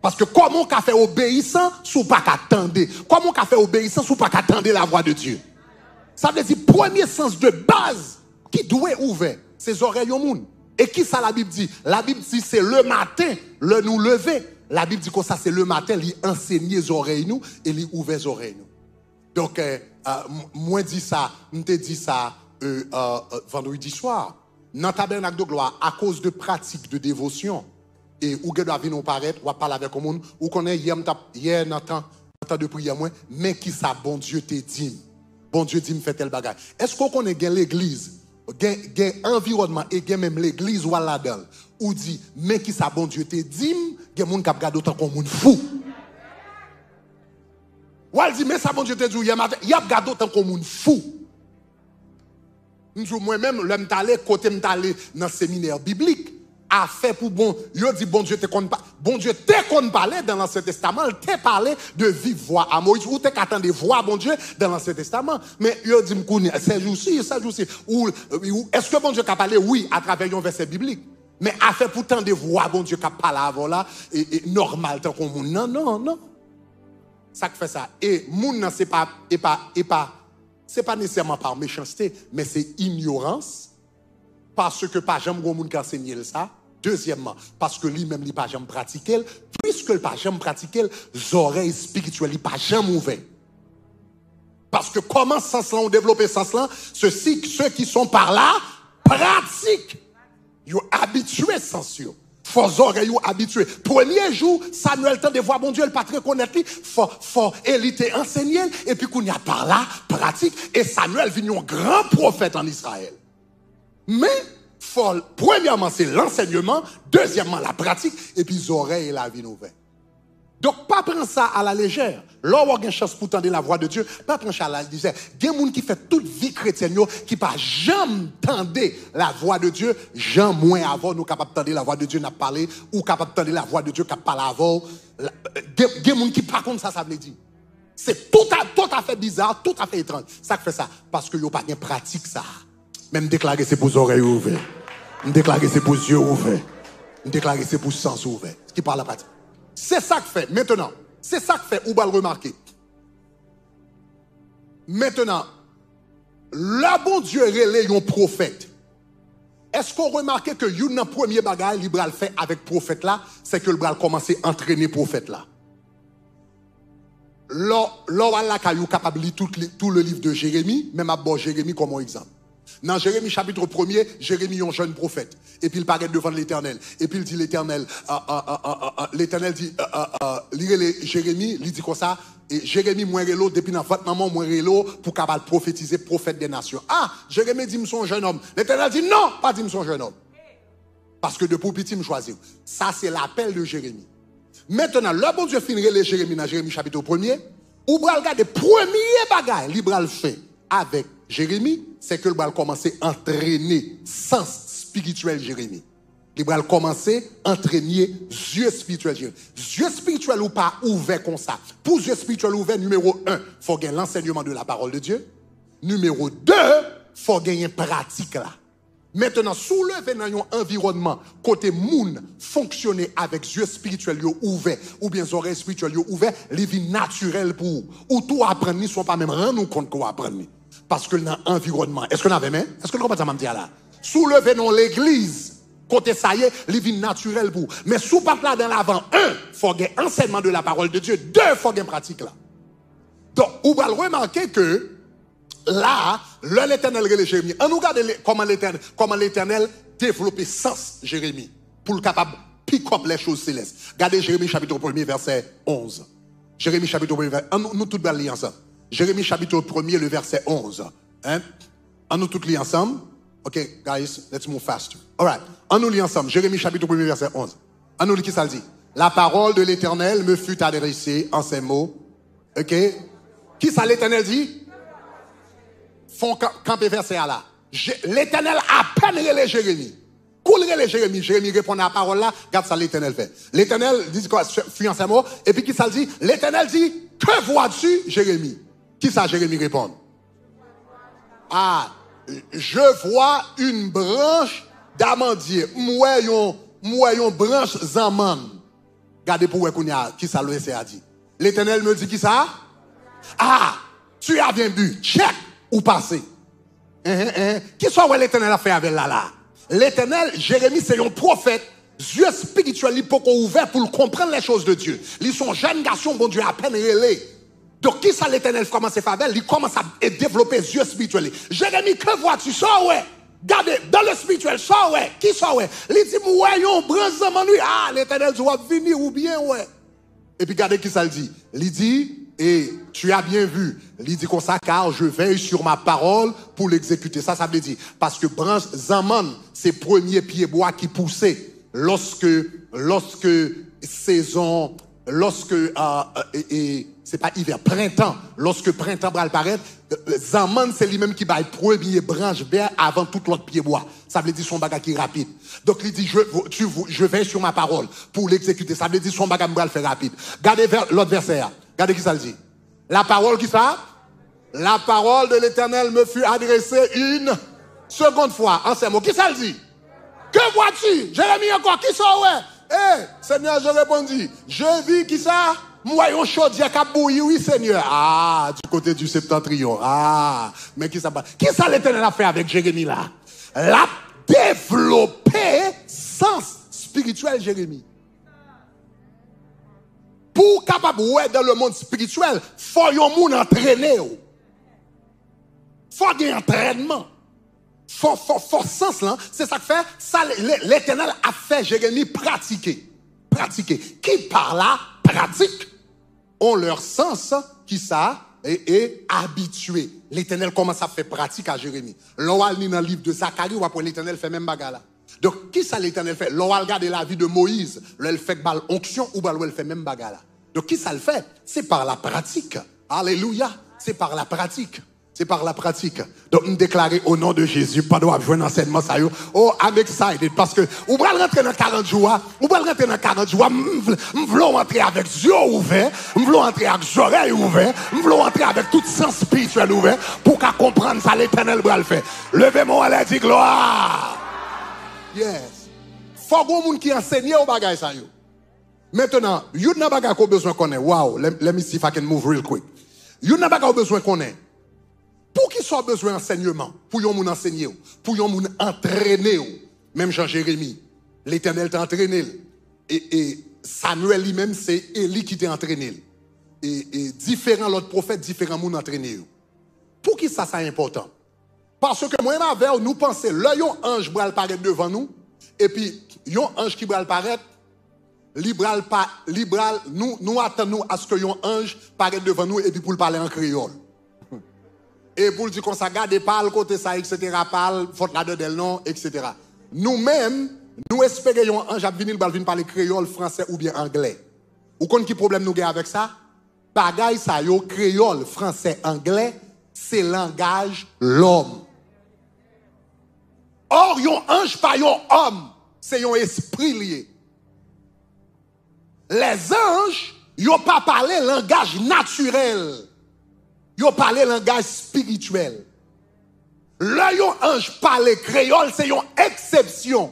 Paske kòman w ka fè obeyisan si w pa ka tande? Kòman w ka fè obeyisan si w pa ka tande la voix de Dieu? Sa vle di, premye sans de baz ki dwe ouvè, se zòrèy yon moun. E ki sa Labib di? Labib di se le maten, lè nou leve. Labib di konsa, se le maten, li ansenye zòrèy nou e li ouvè zòrèy nou. Donk, euh, euh, m-, mwen di sa, m te di sa, euh, euh, euh, vandredi swa. Nan Tabènak de Glwa, akoz de pratik de devosyon, e ou gen dwa vin ou parèt, w ap pale avèk yon moun, ou konnen yè m t ap, yè nan tan, nan tan de priyè mwen, men kisa Bondye te di m. Bondye di m fè tèl bagay. Èske w konnen gen legliz, gen, gen anviwònman e gen menm legliz w al ladan l, ou di, men kisa Bondye te di m, gen moun k ap gade w tankou yon moun fou. W al di, men sa Bondye te di w yè maten, y ap gade w tankou yon moun fou. M di w, mwen menm, lè m t ale, kote m t ale nan seminè biblik, afè pou bon, yo di Bondye te konn pa, Bondye te konn pale dan Lansyen Testaman, l te pale de viv vwa a Moyiz. Ou te ka tande vwa Bondye dan Lansyen Testaman. Men yo di m kounye, sèjousi, sèjousi, ou, ou, èske Bondye ka pale? Wi, atravè yon vèsè biblik. Men afè pou tande vwa Bondye k ap pale avè w la, e, e nòmal tankou yon moun nan, non, non. Sa k fè sa? E moun nan se pa, e pa, e pa, se pa nesesèman pa mechanste, men se inyorans, paske pa janm gen moun ki ansenye l sa. Dezyèmman, paske li menm li pa janm pratike l, piske l pa janm pratike l, zòrèy espirityèl li pa janm ouvè. Paske kòman sans lan, ou devlope sans lan, ceux-ci, ceux qui sont par la pratique. Yo abitye sans yo. Fò zòrèy ou abitye. Premye jou, Samyèl tande vwa Bondye, l pa t rekonèt li. Fò, fò Eli te ansenye l, epi kounye a, pa la pratik, e Samyèl vin yon gran pwofèt an Izrayèl. Men, fò, premyèman, se lansèyman, dezyèmman, la pratik, epi zòrèy la vin ouvè. Donk, pa pran sa a la lejè. Lè w gen chans pou tande la voix de Dieu, pa pran sa a la lejè. Gen moun ki fè tout vi kretyèn yo ki pa janm tande la voix de Dieu. Jan mwen avè w, nou kapab tande la voix de Dieu n ap pale, ou kapab tande la voix de Dieu k ap pale avè w. La- Gen, gen moun ki pa konn sa sa vle di. Se tout a, tout afè biza, tout afè etranj. Sa k fè sa? Paske yo pa gen pratik sa a. Men m deklare se pou zòrèy ou ouvè. M deklare se pou zye ou ouvè. M deklare se pou sans ou ouvè. Ki pa la pratik. Se sa k fè, mentenan, se sa k fè ou pral remake. Mentenan, lè Bondye rele yon pwofèt, èske w remake ke youn nan premye bagay li pral fè avèk pwofèt la, se ke l pral kòmanse antrene pwofèt la? Lè, lè w al lakay ou, kapab li tout li, tout le livre de Jérémie, men m ap ba w Jeremi kòm yon egzanp. Nan Jeremi chapit premye, Jeremi yon jèn pwofèt. Epi l parèt devan Letènèl. Epi l di Letènèl, a, a, a, a, a, a, Letènèl di, a, a, a, li rele Jeremi, li di konsa, e Jeremi, mwen rele w, depi nan vant manman w, mwen rele w pou w kapab pwofetize, pwofèt de nasyon. A, Jeremi di m se yon jèn òm. Letènèl di non, pa di m se yon jèn òm. Paske depi w piti, m chwazi w. Sa se lapèl de Jeremi. Mentenan, lè Bondye fin rele Jeremi nan Jeremi chapit premye, ou pral gade premye bagay li pral fè avèk Jeremi, se ke l pral kòmanse antrene sans espirityèl Jeremi. Li pral kòmanse antrene zye espirityèl Jeremi. Zye espirityèl ou pa ouvè konsa. Pou zye espirityèl ouvè, nimewo en, fò gen lansèyman de la parole de Dieu. Nimewo de, fò genyen pratik la. Mentenan, si w leve nan yon anviwònman kote moun fonksyone avèk zye espirityèl yo ouvè, oubyen zòrèy espirityèl yo ouvè, li vin natirèl pou ou. Ou tou aprann li san w pa menm rann ou kont ke w aprann li. Paske l nan anviwònman. Èske n avè m? Èske n konprann sa m ap di a la? Si w leve nan yon legliz, kote sa ye, li vin natirèl pou ou. Men si w pa t ladan l avan, en, fò gen ansèyman de la parole de Dieu, de, fò gen pratik la. Donk, ou pral remake ke la, lè Letènèl rele Jeremi, ann nou gade le- kòman Letènèl, kòman Letènèl devlope sans Jeremi pou l kapab pick up les choses célestes. Gade Jeremi chapit premye, vèsè onz. Jeremi chapit premye, vè- ann nou, nou tout pral li ansanm. Jeremi chapit premye, le vèsè onz. Hein? Ann nou tout li ansanm. Ok, guys, let's move faster. Alright. Ann nou li ansanm. Jeremi chapit premye, vèsè onz. Ann nou li kisa l di. La parole de l'Éternel me fut adressée en ces mots. Ok? Kisa Letènèl di? Fon kan- kanpe vèsè a la. Je- Letènèl apèn rele Jeremi. Kou l rele Jeremi, Jeremi reponn a pawòl la, gad sa Letènèl fè. Letènèl di kwa, fi an sèmo, epi kisa l di? Letènèl di, que vois-tu, Jérémie? Kisa Jeremi reponn? Ah, je vois une branche d'amandier. M wè yon, m wè yon branch zanmann. Gade pou wè kounye a, kisa lwèsè a di. Letènèl me di kisa? Ah, tu as bien bu. Check, ou pase. Enhen, enhen. Kisa w wè Letènèl ap fè avè l la la? Letènèl, Jeremi se yon pwofèt. Zye espirityèl li poko ouvè pou l konprann les choses de Dieu. Li se yon jèn gason Bondye apèn rele. Donk, kisa Letènèl kòmanse fè avè l? Li kòmanse ap e devlope zye espirityèl li. Jeremi, que vois-tu? Sa w wè? Gade, dans le spirituel, sa w wè, ki sa w wè? Li di, "M wè yon branch zanmann, wi." Ah, Letènèl di, "W ap vini, ou byen wè." Epi gade ki sa l di. Li di, "Et tu as bien vu." Li di konsa, "Car je veille sur ma parole pour l'exécuter." Sa, sa vle di, paske branch zanmann, se premye pyebwa ki pouse lòske, lòske sezon, lòske, euh, euh, e, e, se pa ivè, prentan, lòske prentan pral parèt, euh, zanmann se li menm ki bay premye branch vè avan tout lòt pyebwa. Sa vle di se yon bagay ki rapid. Donk, li di, "Je, tu, je veille sur ma parole pour l'exécuter." Sa vle di se yon bagay m pral fè rapid. Gade vè, lòt vèsè a. Gade ki sa l di. La parole ki sa? "La parole de l'Éternel me fut adressée une seconde fois." An sèl mo, ki sa l di? "Que vois-tu?" Jeremi ankò, ki sa w wè? Eh, Seigneur, je répondis, "Je vis" ki sa? "M wè yon chodyè k ap bouyi, wi, Senyè." Ah, du côté du septentrion. Ah, men ki sa, ki sa Letènèl ap fè avèk Jeremi la? L ap devlope sans espirityèl Jeremi. Pou w kapab wè dans le monde spirituel, fò yon moun antrene w. Fò gen antrènman. Fò, fò, fò sans lan, se sa k fè, sa le, le, Letènèl ap fè Jeremi pratike. Pratike. Ki par la pratique ont leurs sens, ki sa, e, e abitye. Letènèl kòmanse ap fè pratik a Jeremi. Lè w al li nan liv de Zakari, w ap wè Letènèl fè menm bagay la. Donk, ki sa Letènèl fè? Lè w al gade lavi de Moyiz, lè l fèk ba l onksyon, ou pral wè l fè menm bagay la. Donk, ki sa l fè? Se par la pratique. Alelouya! Se par la pratique. Se par la pratique. Donk, m deklare o non de Jezi, pandan w ap jwenn ansèyman sa yo, oh, I'm excited, paske ou pral rantre nan karant jou a, ou pral rantre nan karant jou a, m vle, m vle w antre avèk zye w ouvè, m vle w antre ak zòrèy ouvè, m vle w antre avèk tout sans espirityèl ouvè, pou w ka konprann sa Letènèl pral fè. Leve men w anlè, di glwa. Yes. Fò gon moun ki ansenye w bagay sa yo. Mentnan, youn nan bagay ke w bezwen konnen, wow, let, let me see if I can move real quick. Youn nan bagay w bezwen konnen, poukisa w bezwen ansèyman? Pou yon moun ansenye w, pou yon moun antrene w, menm jan Jeremi, Letènèl te antrene l. E, e Samyèl li menm, se Eli ki te antrene l. E, e diferan lòt pwofèt, diferan moun antrene yo. Poukisa sa enpòtan? Paske mwen menm avè w, nou panse lè yon anj pral parèt devan nou, epi yon anj ki pral parèt, li pral pa, li pral, nou, nou atann nou aske yon anj parèt devan nou epi pou l pale an kreyòl. E pou l di konsa, "Gade, pa al kote sa, etsetera, pa al fòt ladan dèl non, etsetera." Nou menm, nou espere yon anj ap vini, li pral vin pale kreyòl, fransè oubyen anglè. Ou konn ki pwoblèm nou gen avèk sa? Bagay sa yo, kreyòl, fransè, anglè, se langaj lòm. Or, yon anj pa yon òm, se yon espri li ye. Lèzanj, yo pa pale langaj natirèl. Yo pale langaj espirityèl. Lè yon anj pale kreyòl, se yon eksepsyon.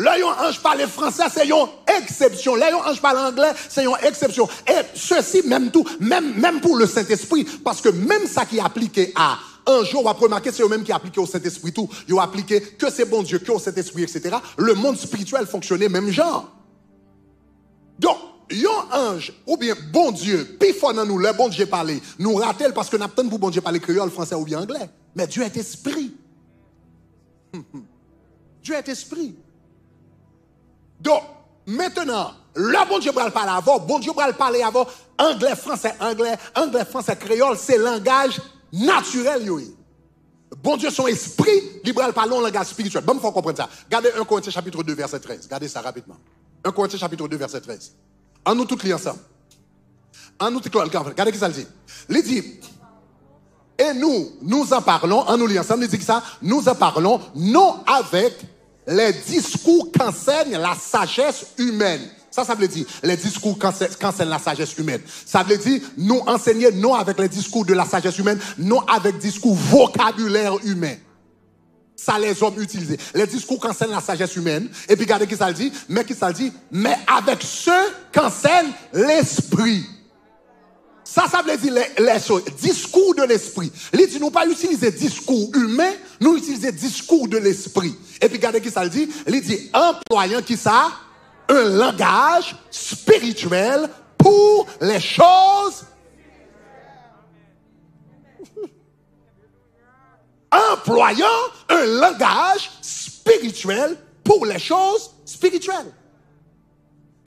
Lè yon anj pale fransè, se yon eksepsyon. Lè yon anj pale anglè, se yon eksepsyon. E sesi menm tou, menm, menm pou le Sentespri, paske menm sa ki aplike a anj yo, w ap remake, se yo menm ki aplike o Sentespri tou. Yo aplike ke se Bondye, ke o Sentespri, etsetera. Le mond espirityèl fonksyone menm jan. Donk, yon anj oubyen Bondye, pifò nan nou, lè Bondye pale, nou rate l paske n ap tann pou Bondye pale kreyòl, fransè oubyen anglè. Men Dye est esprit. Dye est esprit. Donk, mentnan, lè Bondye pral pale avè w, Bondye pral pale avè w anglè, fransè, anglè, anglè, fransè, kreyòl, se langaj natirèl yo ye. Bondye se yon espri, li pral pale yon langaj espirityèl. Ban m fè w konprann sa. Gade en Korentyen chapit de, vèsè trèz. Gade sa rapidman. En Korentyen chapit de, vèsè trèz. An nou tout li ansanm. An nou tout li ansanm. Gade ki sa l di. Li di, et nous, nous en parlons, an nou li ansanm, li di ki sa? Nous en parlons, non avec les discours qu'enseigne la sagesse humaine. Sa, sa vle di, les discours qu'enseigne, qu'enseigne la sagesse humaine. Sa vle di, nou ansenye non avec les discours de la sagesse humaine, non avec diskou vokabilè imen. Sa lèzòm itilize. Les discours qu'enseigne la sagesse humaine. Epi gade ki sa l di, men ki sa l di, mais avec ceux qu'enseigne l'esprit. Sa, sa vle di lè, lè so, diskou de lespri. Li di nou pa itilize diskou imen, nou itilize diskou de lespri. Epi gade ki sa l di, li di employant ki sa? Un langage spirituel pour les choses. Employant un langage spirituel pour les choses spirituelles.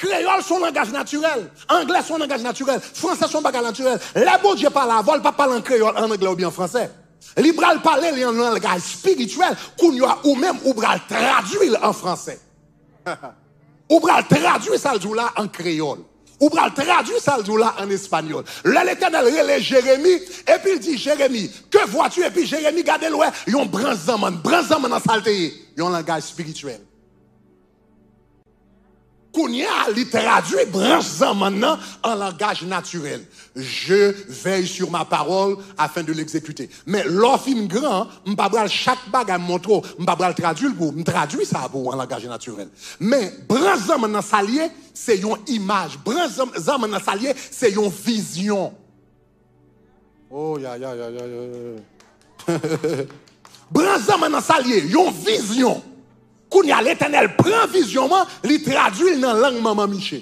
Kreyòl se yon langaj natirèl. Anglè se yon langaj natirèl. Fransè se yon bagay natirèl. Lè Bondye pale avè w, li p ap pale an kreyòl, an anglè oubyen an fransè. Li pral pale li an langaj espirityèl. Kounye a, ou menm, ou pral tradui l an fransè. Ou pral tradui sa l di w la an kreyòl. Ou pral tradui sa l di w la an espanyòl. Lè Letènèl rele Jeremi, epi l di, Jeremi, que vois-tu? Epi Jeremi gade l wè yon branch zanmann. Branch zanmann nan, sa l te ye? Yon langaj espirityèl. Kounye a, li tradui branch zanmann nan an langaj natirèl. Je veille sur ma parole afin de l'exécuter. Men lè w fin gran, m pa pral chak bagay m montre w, m pa pral tradui l pou ou, m tradui sa pou ou an langaj natirèl. Men branch zanmann nan, sa l ye, se yon imaj. Branch zanm- zanmann nan, sa l ye, se yon vizyon. Oh, ya, ya, ya, ya, ya. Branch zanmann nan, sa l ye, yon vizyon. Kounye a, Letènèl pran vizyon an, li tradui l nan lang manman Miche.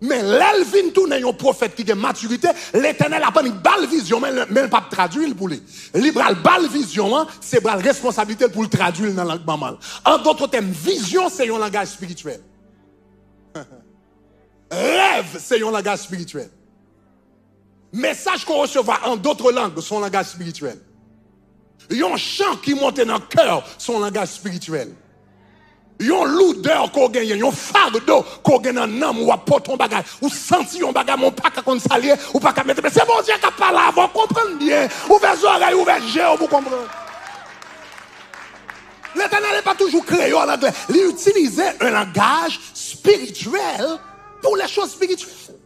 Men lè l vin tounen yon pwofèt ki gen matirite, Letènèl ap annik ba l vizyon, men, men l p ap tradui l pou li. Li pral ba l vizyon an, se pral responsablite l pou l tradui l nan lang manman l. An dòt tèm, vizyon se yon langaj espirityèl. Rèv se yon langaj espirityèl. Mesaj ke w resevwa an dòt lang se yon langaj espirityèl. Yon chan ki monte nan kè w se yon langaj espirityèl. Yon loudè ke w genyen, yon fado ke w gen nan nanm ou, w ap pote yon bagay, ou santi yon bagay, men w pa ka konn sa l ye, ou pa ka mete, men se Bondye k ap pale avè w, konprann byen, ouvè zòrèy, ouvè je w pou konprann. Letènèl pa toujou kreyòl anglè. Li itilize un langaj espirityèl pour les choses spirituelles.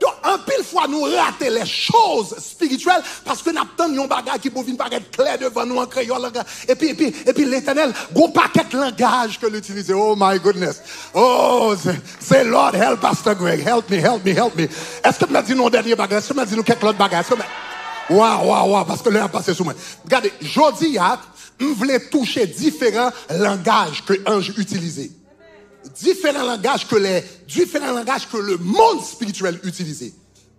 Yo, anpil fwa nou rate les choses spirituelles paske n ap tann yon bagay ki pou vin parèt klè devan nou an kreyòl. Epi, epi, epi Letènèl, gon pakèt langaj ke l itilize. Oh my goodness. Oh, se, se Lord help Pastor Greg. Help me, help me, help me. Èske m di nou yon dènye bagay? Èske m di nou kèk lòt bagay? Èske m... Wa, wa, wa, paske lè a pase sou mwen. Gade, jodi a, m vle touche diferan langaj ke anj itilize. Différents langages que les, différents langages que le monde spirituel utilise.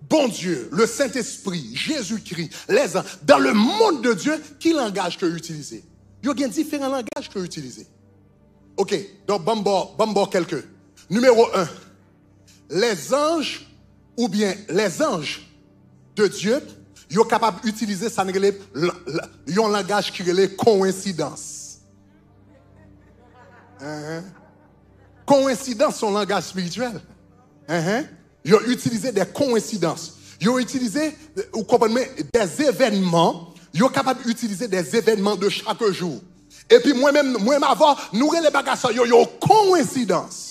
Bondye, le Saint-Esprit, Jésus-Christ, les anges, dans le monde de Dieu, ki langaj ke yo itilize? Yo gen diferan langaj ke yo itilize. Ok, donk, ban m ba w, ban m ba w kèlke. Nimewo en, lèzanj oubyen lèzanj de Dye, yo kapab itilize sa n rele l-, l-, yon langaj ki rele kowensidans. Enhen. Kowensidans se yon langaj espirityèl. Enhen. Yo itilize de kowensidans. Yo itilize, ou konprann mwen, de evènman. Yo kapab itilize de evènman de chak jou. Epi mwen menm, mwen menm avè w, nou rele bagay sa yo, yo kowensidans.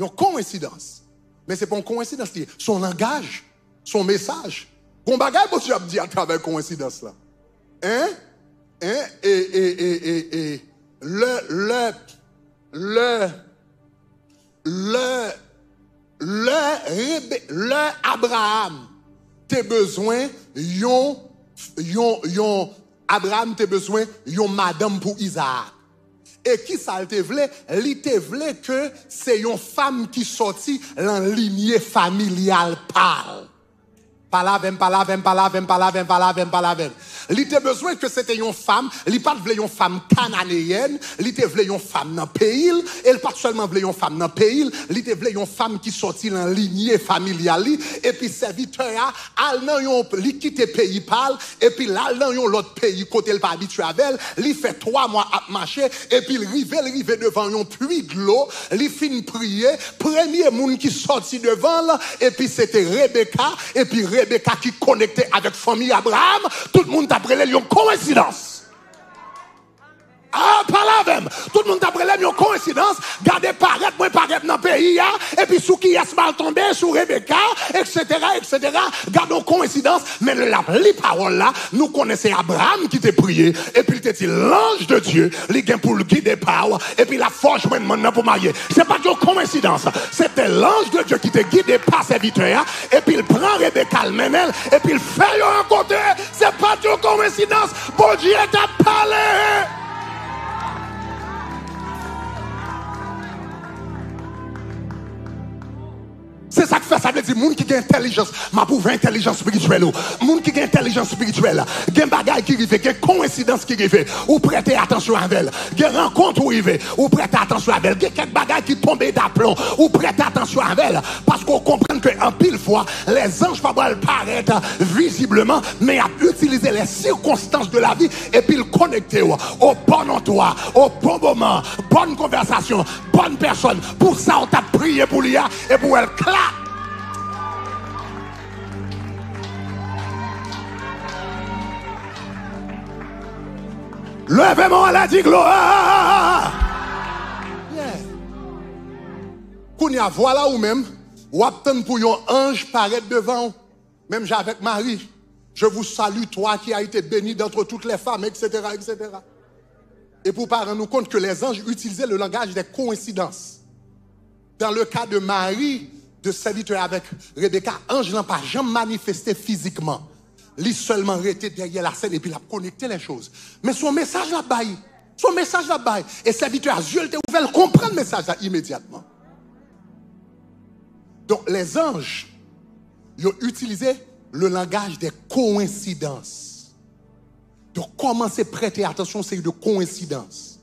Yon kowensidans. Men se pa yon kowensidans li ye. Se yon langaj. Se yon mesaj. Gon bagay Bondye ap di atravè kowensidans la. Hein? Hein? E, e, e, e, e. Lè, lè, lè, lè, lè Rebe-, lè Abraham te bezwen yon, yon, yon, Abraham te bezwen yon madanm pou Izaak. E kisa l te vle? Li te vle ke se yon fanm ki sòti nan linye familyal pa l. Pale avè m, pale avè m, pale avè m, pale avè m, pale avè m, pale avè m. Li te bezwen ke se te yon fanm, li pa t vle yon fanm kananeyèn, li te vle yon fanm nan peyi l, e l pa t sèlman vle yon fanm nan peyi l, li te vle yon fanm ki sòti nan linye familyal li, epi sèvitè a al nan yon, li kite peyi pa l, epi l al nan yon lòt peyi kote l pa abitye avè l, li fè twa mwa ap mache, epi l rive, l rive devan yon pwi dlo, li fin priye, premye moun ki sòti devan l, epi se te Rebeka, epi Rebeka ki konekte avèk fanmi Abraham, tout moun t ap rele l yon kowensidans. Ah, pale avè m. Tout moun t ap rele m yon kowensidans. Gade parèt mwen parèt nan peyi a. Epi sou kiyès m al tonbe? Sou Rebeka, etsetera, etsetera. Gade yon kowensidans. Men lè l ap li pawòl la, nou konnen se Abraham ki te priye. Epi l te di, lanj de Dye, li gen pou l gide pa w. Epi l ap fè w jwenn moun nan pou marye. Se pa t yon kowensidans. Se te lanj de Dye ki te gide pa sèvitè a. Epi l pran Rebeka, l mennen l. Epi l fè yo rankontre. Se pa t yon kowensidans. Bondye t ap pale. Se sa k Fè sa vle di moun ki gen entèlijans, m ap ouvè entèlijans espirityèl ou. Moun ki gen entèlijans espirityèl, gen bagay ki rive, gen kowensidans ki rive, ou prete atansyon avè l. Gen rankont ou rive, ou prete atansyon avè l. Gen kèk bagay ki tonbe daplon, ou prete atansyon avè l. Paske w konprann ke anpil fwa, lèzanj pa pral parèt vizibleman, men y ap itilize les circonstances de la vie, epi l konekte w au bon endroit, au bon moment, bonne conversation, bonne personne, pou sa w t ap priye pou li a, epi w wè l klak. Leve men w anlè, di glwa. Yeah. Kounye a, vwala ou menm, w ap tann pou yon anj parèt devan w, menm jan avèk Mari. Je vous salue, toi qui as été bénie d'entre toutes les femmes, et cetera, et cetera. Epi w pa rann ou kont ke lèzanj itilize le langaj dè kowensidans. Dans le cas de Marie, de sèvitè avèk Rebecca, anj lan pa janm manifeste fizikman. Li sèlman rete dèyè lasèn epi l ap konekte lè choz. Men se yon mesaj l ap bay. Se yon mesaj l ap bay. E sèvitè a, zye l te ouvè, l konprann mesaj la imedyatman. Donk, lèzanj, yo itilize le langaj dè kowensidans. Donk, kòmanse prete atansyon yon seri de kowensidans.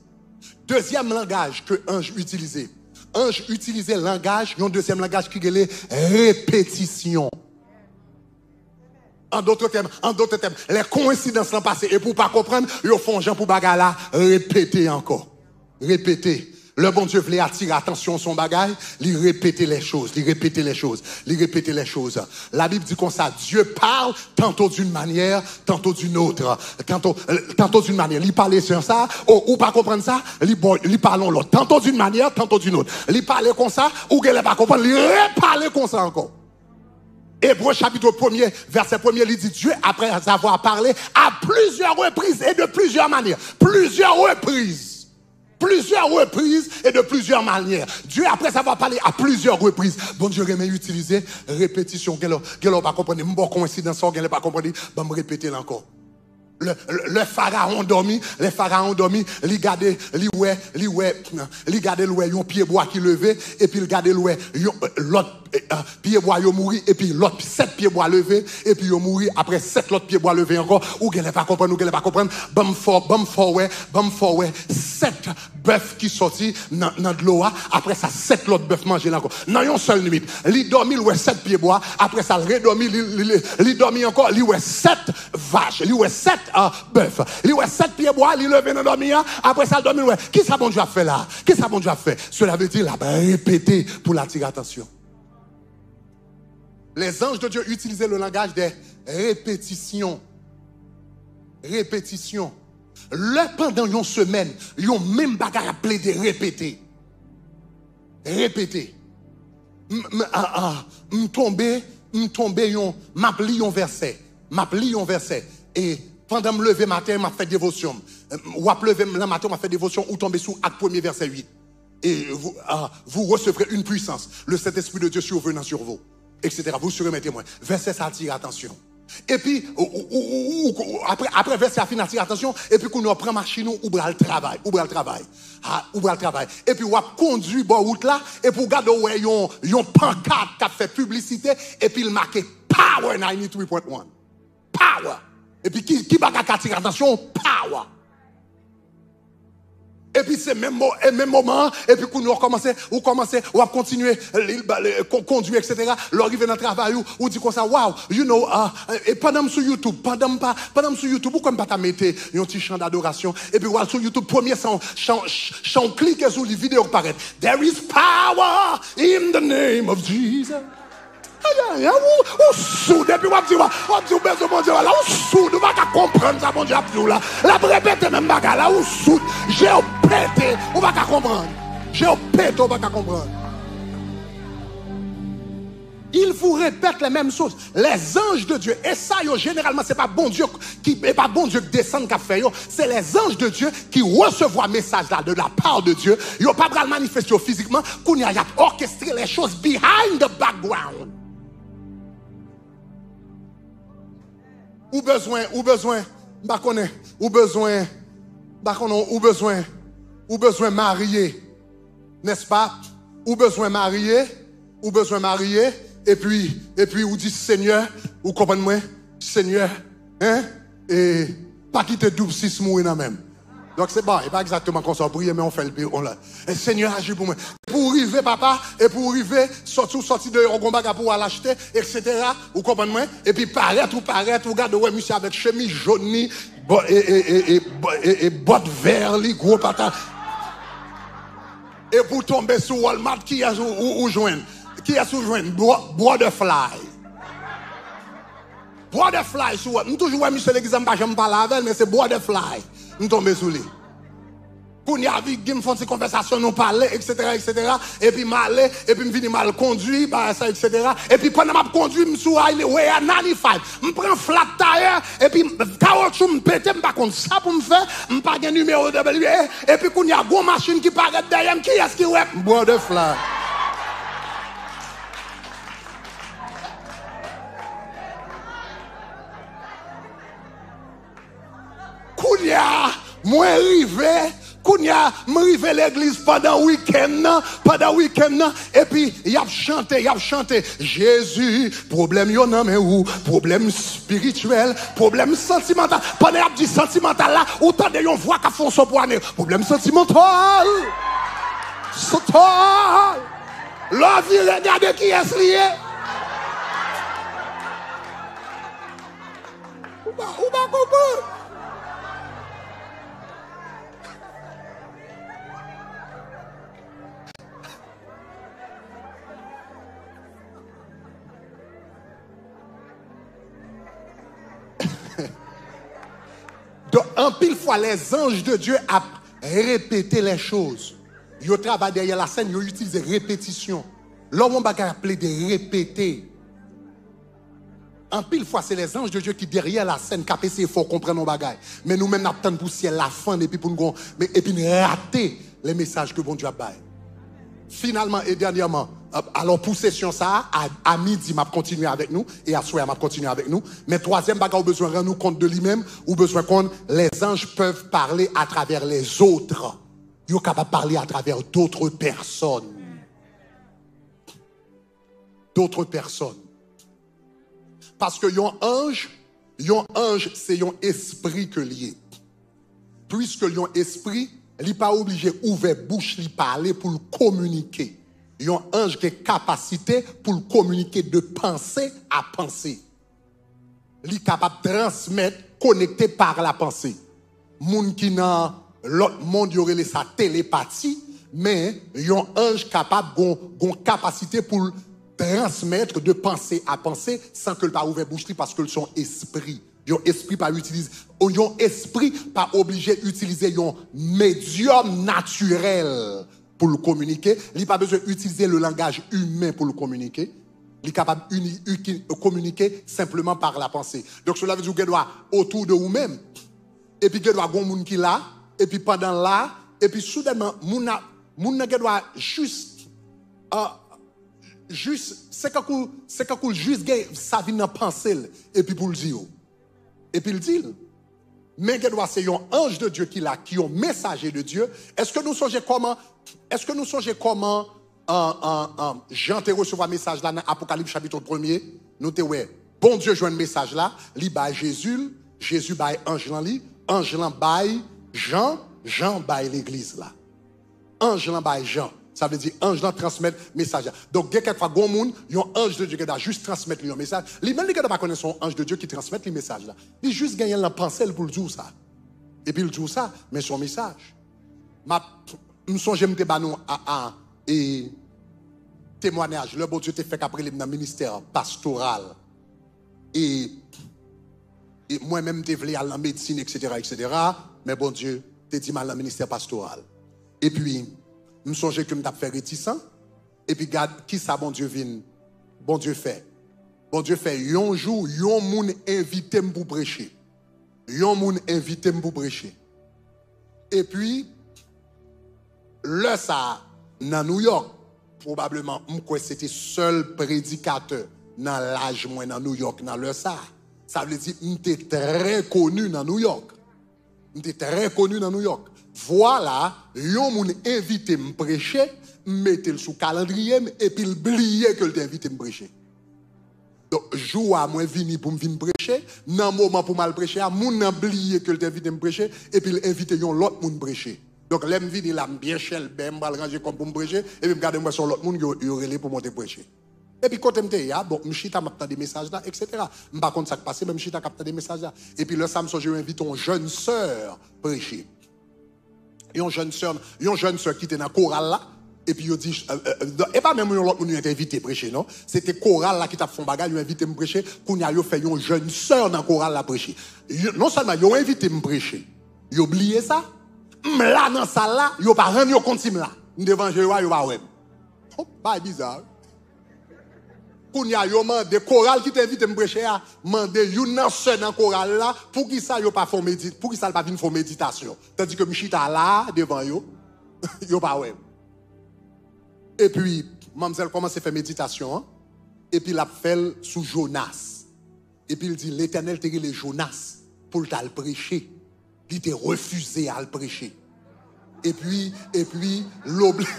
Dezyèm langaj ke anj itilize. Anj itilize langaj, yon dezyèm langaj ki rele repetisyon. An dòt tèm, an dòt tèm, lè kowensidans lan pase epi w pa konprann, yo fè yon jan pou bagay la repete ankò. Repete. Lè Bondye vle atire atansyon w sou yon bagay, li repete les choses, li repete les choses, li repete les choses. La Bible dit konsa, Dieu parle tantôt d'une manière, tantôt d'une autre, tantôt, euh, tantôt d'une manière. Li pale jan sa, o, ou pa konprann sa, li bon, li pale yon lòt. Tantôt d'une manière, tantôt d'une autre. Li pale konsa, ou genlè pa konprann, li repale konsa ankò. Ebre chapit premye, vèsè premye, li di, Dieu, après avoir parlé à plusieurs reprises et de plusieurs manières, plusieurs reprises, plusieurs reprises et de plusieurs manières. Dieu, après avoir parlé à plusieurs reprises, Bondye renmen itilize repetisyon. Genlè, genlè w pa konprann li. M ba w kowensidans sa, w genlè pa konprann li. Ban m repete l ankò. Lè, lè, lè Farawon dòmi, lè Farawon dòmi, li gade, li wè, li wè, li gade, l wè yon pyebwa ki leve, epi l gade, l wè yon, lòt, eh, ah, pyebwa yo mouri, epi lòt sèt pyebwa leve, epi yo mouri, apre sèt lòt pyebwa leve ankò. Ou genlè pa konprann, ou genlè pa konprann. Ban m fè w, ban m fè w wè, ban m fè w wè sèt bèf ki sòti nan, nan dlo a, apre sa, sèt lòt bèf manje l ankò. Nan yon sèl nwit, li dòmi, l wè sèt pyebwa, apre sa, l redòmi, li, li, li, li dòmi ankò, li wè sèt vach, li wè sèt, ah, bèf, li wè sèt pyebwa, li leve nan dòmi an, apre sa, l dòmi, l wè. Kisa Bondye ap fè la? Kisa Bondye ap fè? Cela veut dire l ap repete pou l atire atansyon. Les anges de Dieu utilisent le langage des répétitions. Répétition. Lè pandan yon semèn, yon menm bagay ap plede repete. Repete. M, m, a, a, m tonbe, m tonbe yon, m ap li yon vèsè. M ap li yon vèsè. E pandan m leve maten, m ap fè devosyon m. W ap leve m nan maten, w ap fè devosyon, ou tonbe sou Ak premye vèsè uit. Et vous, ah, vous recevrez une puissance. Le Saint-Esprit de Dieu survenant sur vous, et cetera. Vous serez mes témoins. Vèsè sa atire atansyon. Epi, ou, ou, ou, ou, ou, apre, apre vèsè a fin atire atansyon, epi kounye a w pran machin ou, ou pral travay, ou pral travay. Ah, ou pral travay. Epi w ap kondui bò wout la, epi w gade w wè yon, yon pankat k ap fè piblisite, epi l make Power ninety-three point one. Power! Epi ki, ki bagay k atire atansyon w? Power! Epi se menm mo-, e menm moman an, epi kounye a w kòmanse, ou kòmanse, w ap kontinye, li, li, li, kon-, kondui, et cetera. Lè w rive nan travay ou, ou di konsa, "Wow, you know, uh, e pandan m sou YouTube, pandan m pa, pandan m sou YouTube, ou kwè m pa ta mete yon ti chan dadorasyon?" Epi w al sou YouTube, premye chan, chan, chan w klike sou li, videyo k parèt. "There is power in the name of Jesus." Ay, ay, ay, ou, ou soud, epi w ap di, w ap di, ou bezwen Bondye, la, ou soud, ou pa ka konprann sa Bondye ap di w la. L ap repete menm bagay la, ou soud, je w pete, ou pa ka konprann. Je w pete, ou pa ka konprann. Il vous répète les mêmes choses. Les anges de Dieu, e sa yo, jeneralman, se pa Bondye ki, e pa Bondye k desann k ap fè yo, se les anges de Dieu ki resevwa mesaj la de la part de Dieu, yo pa pral manifeste yo fizikman, kounye a y ap orchestre les choses behind the background. Ou bezwen, ou bezwen, m pa konnen, ou bezwen, m pa konnen, ou bezwen, ou bezwen marye, n'est-ce pas? Ou bezwen marye, ou bezwen marye, Epi, epi ou di, Senyè, ou konprann mwen? Senyè, hein? E pa kite doub sis mouri nan men m. Donk, se bon, e pa egzakteman konsa w priye, men w fè l pi, on la. E Senyè, aji pou mwen. Epi w rive, papa, epi w rive, sòti, ou sòti deyò, w gon bagay pou w al achte, etsetera. Ou konprann mwen? Epi parèt, ou parèt, ou gade, ou wè misye avèk chemiz jòn li, bò-, e, e, e, e, bò-, e, e bòt vè li, gwo pata. Epi w tonbe sou Walmart, kiyès ou, ou, ou jwenn? Kiyès ou jwenn? Bro-, Brother Fly. Brother Fly sou Walmart. M toujou wè misye legliz la, m pa janm pale avè l, men se Brother Fly. M tonbe sou li. Kounye a, Vicky, m fè yon ti konvèsasyon, nou pale, etsetera, etsetera. Epi m ale, epi m vini m al kondui, bagay sa, etsetera. Epi pandan m ap kondui, m sou highway a ninety-five. M pran flat tire, epi kawotchou m pete, m pa konn sa pou m fè, m pa gen nimewo W A, epi kounye a, gon machin ki parèt dèyè m, kiyès ki wè m? Brother Fly. Kounye a, mwen rive, kounye a, m rive legliz pandan wikenn nan, pandan wikenn nan, epi y ap chante, y ap chante, Jezi, pwoblèm yo nan men ou, pwoblèm espirityèl, pwoblèm santimantal. Pandan y ap di santimantal la, ou tande yon vwa k ap fè yon son pou ane. Pwoblèm santimantal. Santal. Lè w vire gade kiyès li ye. Ou pa, ou pa konprann. Donk, anpil fwa, les anges de Dieu ap repete les choses. Yo travay dèyè la sèn, yo itilize repetisyon. Lè w wè yon bagay ap plede repete, anpil fwa, se les anges de Dieu ki dèyè la sèn, k ap eseye fè w konprann yon bagay. Men nou menm, n ap tann pou syèl la fann, epi pou n gon, men, epi n rate les messages que Bondye ap bay. Finalman e dènyèman, alò, pou sesyon sa a, a, a midi, m ap kontinye avèk nou, e aswè a, m ap kontinye avèk nou. Men twazyèm bagay ou bezwen rann ou kont de li menm, ou bezwen konn, les anges peuvent parler à travers les autres. Yo kapab pale atravè d'autres personnes. D'autres personnes. Paske yon anj, yon anj se yon espri ke l ye. Puiske l yon espri, li pa oblije ouvè bouch li pale pou l kominike. Yon anj gen kapasite pou l kominike de panse a panse. Li kapab transmèt, konekte par la panse. Moun ki nan lòt mond, yo rele sa telepati, men yon anj kapab gon, gon kapasite pou l transmèt de panse a panse san ke l pa ouvè bouch li, paske l se yon espri. Yon espri pa itilize, yon espri pa oblije itilize yon medyòm natirèl pou l kominike. Li pa bezwen itilize le langaj imen pou l kominike. Li kapab uni-, uki-, kominike senpleman par la panse. Donk, cela veut dire ou gen dwa otou de ou menm, epi gen dwa gon moun ki la, epi pandan l la, epi soudènman, moun nan, moun nan gen dwa jis, ah, jis, se kankou, se kankou l jis gen sa vin nan panse l, epi pou l di w. Epi l di l. Men gen dwa se yon anj de Dye ki la, ki yon mesaje de Dye. Èske nou sonje kòman, èske nou sonje kòman, an, an, an, Jan te resevwa mesaj la nan Apokalips chapit premye? Nou te wè, Bondye jwenn mesaj la, li bay Jezi l, Jezi bay anj lan li, anj lan bay Jan, Jan bay legliz la. Anj lan bay Jan. Sa vle di anj lan transmèt mesaj la. Donk, gen kèk fwa, gon moun, yon anj de Dye gen dwa jis transmèt li yon mesaj. Li menm, li gen dwa pa konnen se yon anj de Dye ki transmèt li mesaj la. Li jis genyen l nan panse l pou l di w sa. Epi l di w sa, men se yon mesaj. M ap, m sonje m te ba nou a, a, e, temwanyaj, lè Bondye te fèk ap rele m nan ministè pastoral. E, e mwen menm, m te vle al nan medsin, etsetera, etsetera, men Bondye te di m al nan ministè pastoral. Epi, m sonje ke m t ap fè retisan, epi gad kisa Bondye vin, Bondye fè. Bondye fè yon jou, yon moun envite m pou preche. Yon moun envite m pou preche. Epi, lè sa a, nan Nouyòk, pwobableman, m kwè se te sèl predikatè nan laj mwen nan Nouyòk nan lè sa a. Sa vle di, m te trè koni nan Nouyòk. M te trè koni nan Nouyòk. Vwala, yon moun envite m preche, m mete l sou kalandriye m, epi l bliye ke l te envite m preche. Jou a mwen vini pou m vin preche, nan moman pou m al preche a, moun nan bliye ke l te envite m preche, epi l envite yon lòt moun preche. Donk, lè m vini la, m byen chèlbè, m pral ranje kò m pou m preche, epi m gade m wè se yon lòt moun yo, yo rele pou monte preche. Epi kote m te ye a, bon, m chita, m ap tande mesaj la, etsetera. M pa konn sa k pase, men m chita k ap tande mesaj la. Epi lè sa, m sonje yo envite yon jèn sè preche. Yon jèn sè, yon jèn sè ki te nan koral la, epi yo di, euh, euh, euh, e pa menm yon lòt moun yo te envite preche, non. Se te koral la ki t ap fè yon bagay, yo envite m preche, kounye a yo fè yon jèn sè nan koral la preche. Yo, non sèlman yo envite m preche, yo bliye sa, m la nan sal la, yo pa rann yo kont si m la. M devan je yo a, yo pa wè m. Oh, bagay biza, wi. Kounye a, yo mande, koral ki te envite m preche a, mande youn nan sè nan koral la, poukisa yo pa fè yon medi-, poukisa l pa vin fè yon meditasyon. Tandike m chita la, devan yo, yo pa wè m. Epi, manmzèl kòmanse fè meditasyon an, epi l ap fè l sou Jonas. Epi l di, Letènèl te rele Jonas pou l t al preche. Li te refize al preche. Epi, epi, l obli-,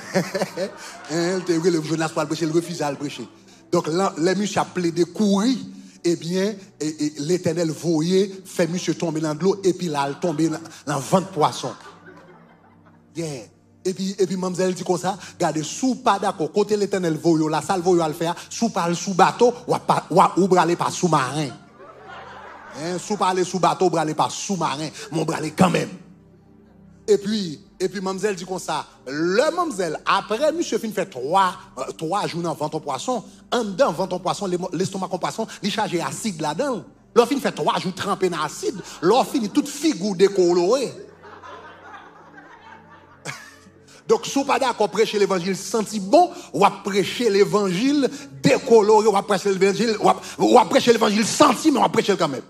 Hein, l te rele Jonas pou al preche, l refize al preche. Donk, lan-, lè misye ap plede kouri, ebyen, e, e, Letènèl voye fè misye tonbe nan dlo, epi l al tonbe nan, nan vant pwason. Yeah. Epi, epi manmzèl di konsa, gade, si w pa dakò, kote Letènèl voye w la, sa l voye w al fè a, si w pa al sou bato, w ap pa, w a, ou prale pa soumaren. Hein, si w pa ale sou bato, ou prale pa soumaren, men w prale kanmenm. Epi, epi manmzèl di konsa, lè manmzèl, apre misye fin fè twa, euh, twa jou nan vant yon pwason, anndan vant yon pwason, lemo-, lestomak yon pwason, li chaje asid ladan l. Lè w fin fè twa jou tranpe nan asid, lè w fini tout figi w dekolore. Donk, si w pa dakò preche levanjil santi bon, w ap preche levanjil dekolore, w ap preche levanjil, w ap, w ap preche levanjil santi, men w ap preche l kanmenm.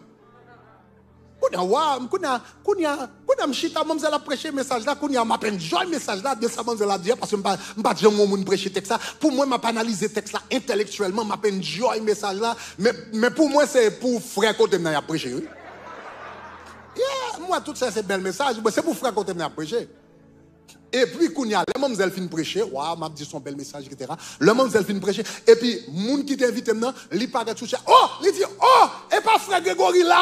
Kounye a, wa, kounye a, kounye a, kounye a, m chita, manmzèl ap preche mesaj la, kounye a, m ap enjoy mesaj la, de sa manmzèl ap di a, paske m pa, m pa t janm wè yon moun preche tèks la. Pou mwen, m ap analize tèks la entèlektyèlman, m ap enjoy mesaj la, men, men pou mwen, se pou frè kote m nan y ap preche, wi. Yeah, m wè tout sa, se bèl mesaj, men se pou frè kote m nan y ap preche. Epi kounye a, lè manmzèl fin preche, wa, m ap di se yon bèl mesaj, etsetera. Lè manmzèl fin preche, epi moun ki te envite m nan, li parèt sou chè. Oh, li di, oh, e pa frè Gregory la?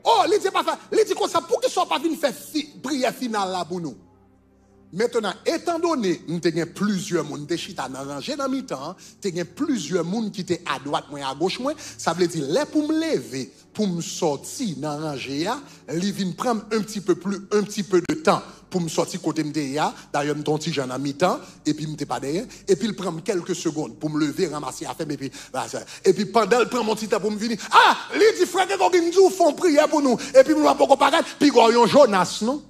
Oh, li di, e pa frè, li di konsa, poukisa w pa vin fè fi-, priyè final la pou nou? Mentnan, etandone m te gen plizyè moun, m te chita nan ranje nan mitan an, te gen plizyè moun ki te adwat mwen, agoch mwen, sa vle di, lè pou m leve, pou m sòti nan ranje a, li vin pran m un petit peu plus, un petit peu de temps pou m sòti kote m te ye a. Dayè, m te yon ti jan nan mitan, epi m te pa dèyè, epi l pran m kèlke segonn pou m leve, ranmase afè m, epi, epi pandan l pran m yon ti tan pou m vini, ah, li di, frè Gregory, m di w fè yon priyè pou nou, epi m wè poko parèt, piga w yon Jonas, non?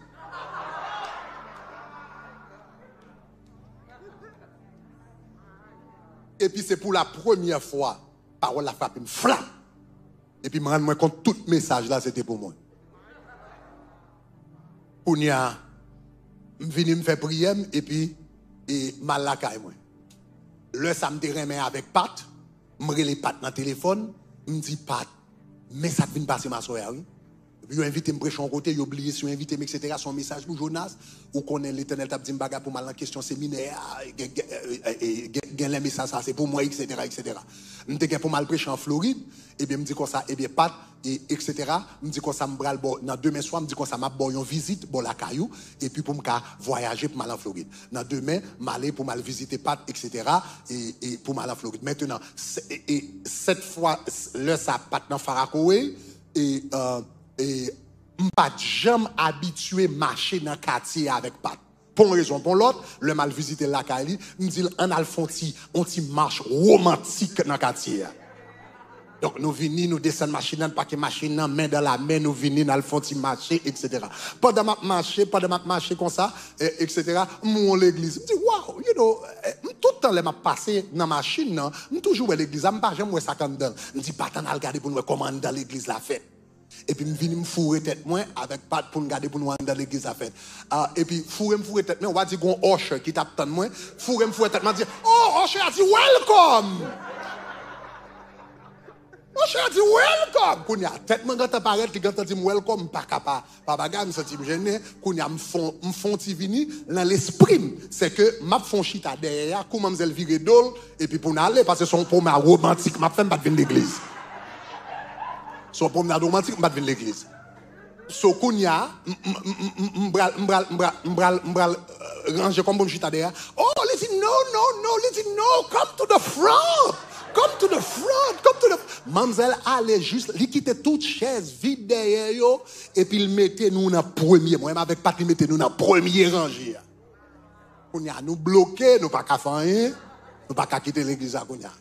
Epi se pou la premyè fwa, pawòl la frape m flap. Epi m rann mwen kont tout mesaj la se te pou mwen. Kounye a, m vini m fè priyè m epi, e, m al lakay mwen. Lè sa m te renmen avèk Pat, m rele Pat nan telefòn, m di, Pat, men sa k vin pase m aswè a, wi. Epi yo envite m preche yon kote, yo bliye si yo envite m, etsetera. Se yon mesaj pou Jonas. Ou konnen Letènèl t ap di m bagay pou m al nan kesyon seminè a, gen, gen, e, e, gen, gen lè mesaj sa se pou mwen, etsetera, etsetera. M te gen pou m al preche an Florid, ebyen m di konsa, ebyen Pat, e, etsetera. M di konsa m pral bò nan demen swa, m di konsa m ap ba w yon vizit bò lakay ou, epi pou m ka vwayaje pou m al an Florid. Nan demen, m ale pou m al vizite Pat, etsetera, e, e pou m al an Florid. Mentnan, se, e, e, sèt fwa, s-, lè sa Pat nan Farakowe, e, e, e, m pa t janm abitye mache nan katye a avèk Pat. Pou yon rezon, pou yon lòt, lè m al vizite l lakay li, m di l, ann al fè yon ti, yon ti mach womantik nan katye a. Donk, nou vini, nou desann machin nan, n pake machin nan, men dan la men, nou vini, n al fè yon ti mache, etsetera. Pandan m ap mache, pandan m ap mache konsa, e, etsetera, m wè yon legliz. M di, waw, you know, e, m tout tan lè m ap pase nan machin nan, m toujou wè legliz la, m pa janm wè sa k anndan l. M di, Pat, ann al gade pou n wè kòman anndan legliz la fèt. Epi m vini, m foure tèt mwen avèk Pat pou n gade pou n wè anndan legliz la fèt. Ah, epi foure m foure tèt mwen, w a di gon usher ki t ap tann mwen. Foure m foure tèt mwen, di, oh, usher a di, welcome! Monchè, di welcome. Kounye a, tèt mwen gentan parèt, li gentan di m welcome, m pa ka pa, pa bagay, m santi m jennen. Kounye a, m fon, m fon ti vini nan lespri m. Se ke m ap fon chita dèyè a, kou manmzèl vire do l, epi pou n ale, paske se yon pwomnad womantik m ap fè, m pa t vin legliz. Se yon pwomnad womantik, m pa t vin legliz. So, kounye a, m, m, m, m, m, m pral, m pral, m pral, m pral, m pral, euh, ranje kò m pou m chita dèyè. Oh, li di, "No, no, no," li di, "No, come to the front. Come to the front. Come to the," Manmzèl ale jis, li kite tout chèz vid dèyè yo, epi l mete nou nan premye. Mwen menm avèk Pat, li mete nou nan premye ranje a. Kounye a, nou bloke, nou pa ka fè anyen, nou pa ka kite legliz la kounye a.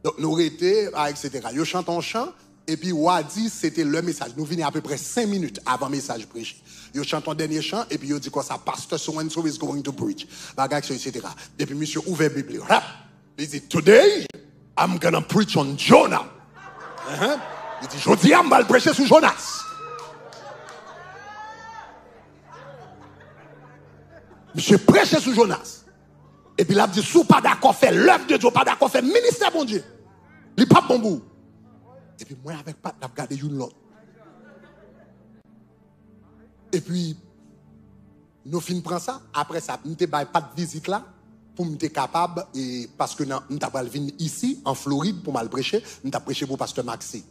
Donk, nou rete, a, et cetera. Yo chante yon chan, epi w a di, se te lè mesaj. Nou vini apeprè senk minit avan mesaj preche. Yo chante yon dènye chan, epi yo di konsa, "Pastor so and so is going to preach." Bagay, et cetera. Epi misye ouvè Bib li. Rap! Li di, "Today, I'm gonna preach on Jonah." Ahan. Li di, "Jodi a, m pral preche sou Jonas." Misye preche sou Jonas. Epi l ap di, "Si w pa dakò fè lèv de Dye, w pa dakò fè ministè Bondye, li p ap bon pou ou." Epi mwen avèk Pat, n ap gade youn lòt. Epi, nou fin pran sa. Apre sa, m te bay Pat vizit la pou m te kapab, e, paske nan, m ta pral vin isi, an Florid, pou m al preche. M t ap preche pou pastè Maxi.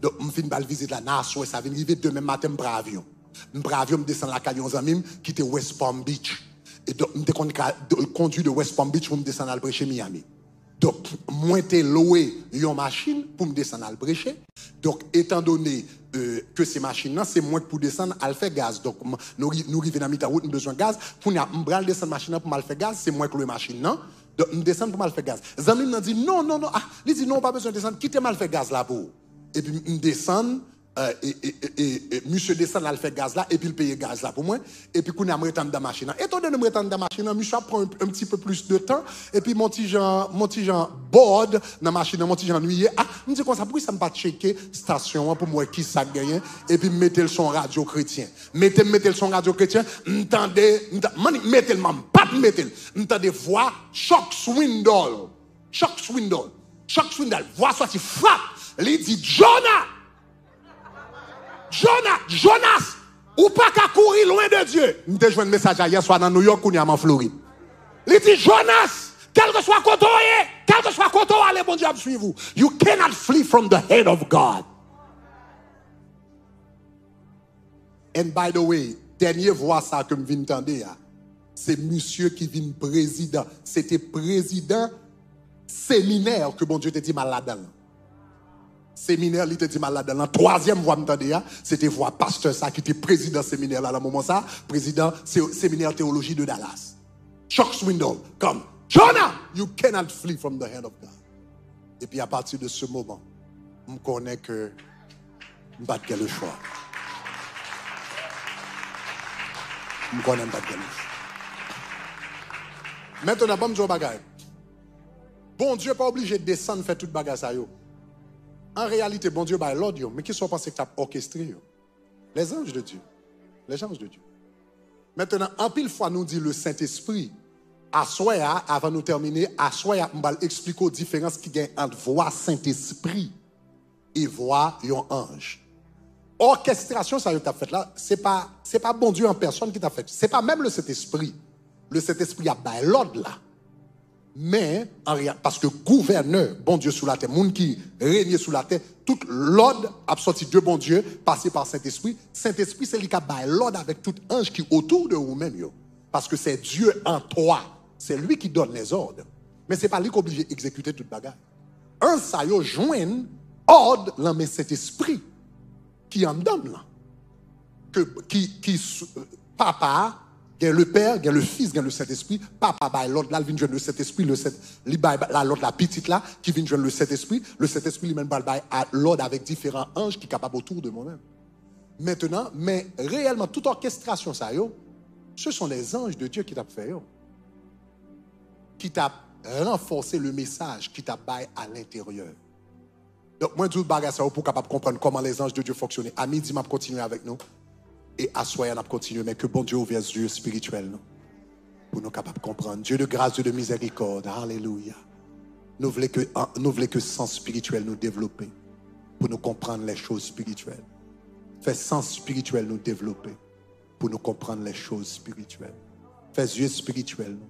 Donk, m fin ba l vizit la nan aswè sa, vin rive demen maten, m pran avyon. M pran avyon, m desann lakay yon zanmi m ki te West Palm Beach. E donk, m te konn ka, de, kondui de West Palm Beach pou m desann al preche Miami. Donk, mwen te lwe yon machin pou m desann al preche. Donk, etandone, euh, ke se machin nan, se mwen k pou desann al fè gaz. Donk, m, nou ri-, nou rive nan mitan wout, m bezwen gaz. Kounye a, m pral desann machin nan pou m al fè gaz, se mwen k lwe machin nan. Donk, m desann pou m al fè gaz. Zanmi m nan di, "Non, non, non." Ah, li di, "Non, ou pa bezwen desann, kite m al fè gaz la pou ou." Epi m desann, euh, e, e, e, e, e, misye desann al fè gaz la, epi l peye gaz la pou mwen. Epi kounye a, m ret anndan machin nan. Etandone m ret anndan machin nan, misye ap pran un, un petit peu plus de temps. Epi m on ti jan, m on ti jan bored nan machin nan, m on ti jan annuiye. Ah, m di konsa, poukisa m pa tcheke stasyon an pou m wè ki sa k genyen? Epi m mete l sou yon radyo kretyen. Mete m, mete l sou yon radyo kretyen, m tande, m ta-, m annik mete l, man, m pa t mete l. M tande vwa Chuck Swindoll. Chuck Swindoll. Chuck Swindoll. Vwa sòti frap. Li di, "Jonah! Jonah! Jonas! Ou pa ka kouri lwen de Dye." M te jwenn mesaj la yè swa nan New York, kounye a m an Florid. Li di, "Jonas, kèlkeswa kote w ye, kèlkeswa kote w ale, Bondye ap swiv ou. You cannot flee from the hand of God." And by the way, dènye vwa sa ke m vin tande a, se misye ki vin prezidan, se te prezidan seminè ke Bondye te di m al ladan l. Seminè li te di m al ladan l. Twazyèm vwa m tande a, se te vwa pastè sa ki te prezidan seminè la nan moman sa, prezidan se-, seminè teyoloji de Dallas. Chuck Swindoll, come. "Jonah, you cannot flee from the hand of God." Epi apati de se moman, m konnen ke m pa t gen lechwa. M konnen m pa t gen lechwa. Mentnan, ban m di w yon bagay. Bondye pa oblije desann fè tout bagay sa yo. An reyalite, Bondye bay lòd yo, men kisa w panse k t ap òkestre yo? Les anges de Dieu. Les anges de Dieu. Mentnan, anpil fwa nou di le Sentespri. Aswè a, avan nou tèmine, aswè a, m pral eksplike w diferans ki gen ant vwa Sentespri e vwa yon anj. Òkestrasyon sa yo k t ap fèt la, se pa, se pa Bondye an pèsòn ki t ap fèt. Se pa menm le Sentespri. Le Sentespri ap bay lòd la. Men, an reya-, paske gouvènè Bondye sou latè, moun ki renye sou latè, tout lòd ap sòti de Bondye, pase pa Sentespri. Sentespri se li k ap bay lòd avèk tout anj ki otou de ou menm yo. Paske c'est Dieu en toi. C'est lui qui donne les ordres. Men se pa li k oblije egzekite tout bagay. Anj sa yo jwenn òd nan men Sentespri ki anndan m lan. Ke, ki, ki sou, Papa a, gen le Père, gen le Fils, gen le Saint-Esprit. Papa bay lòd la, l vin jwenn le Saint-Esprit, le Saint, li bay la lòd la, Pitit la, ki vin jwenn le Saint-Esprit. Le Saint-Esprit li menm pral bay a, lòd avèk diferan anj ki kapab otou de mwen menm. Mentnan, men reyèlman, tout òkestrasyon sa yo, ce sont les anges de Dieu ki t ap fè yo. Ki t ap ranfòse le mesaj ki t ap bay a lenteryè. Donk, mwen di w bagay sa yo pou w kapab konprann kòman les anges de Dieu fonksyone. A midi, m ap kontinye avèk nou. E aswè a, n ap kontinye. Men ke Bondye ouvè zye espirityèl nou. Pou nou kapab konprann. Dieu de grâce, Dieu de miséricorde. Alelouya. Nou vle ke, nou vle ke sans espirityèl nou devlope. pour nous comprendre les choses spirituelles. Fè sans spirituel nou devlope pour nous comprendre les choses spirituelles. Fè zye spirityèl nou,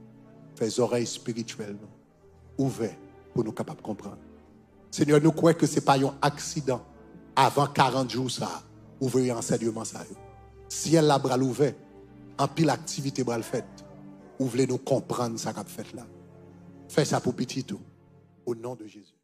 fè zòrèy spirityèl nou ouvè pou nou kapab konprann. Senyè, nou kwè ke se pa yon aksidan. Avan karant jou sa, ou voye ansèyman sa yo. Syèl la pral ouvè, anpil aktivite pral fèt. Ou vle nou konprann sa k ap fèt la. Fè sa pou pitit ou, au nom de Jésus.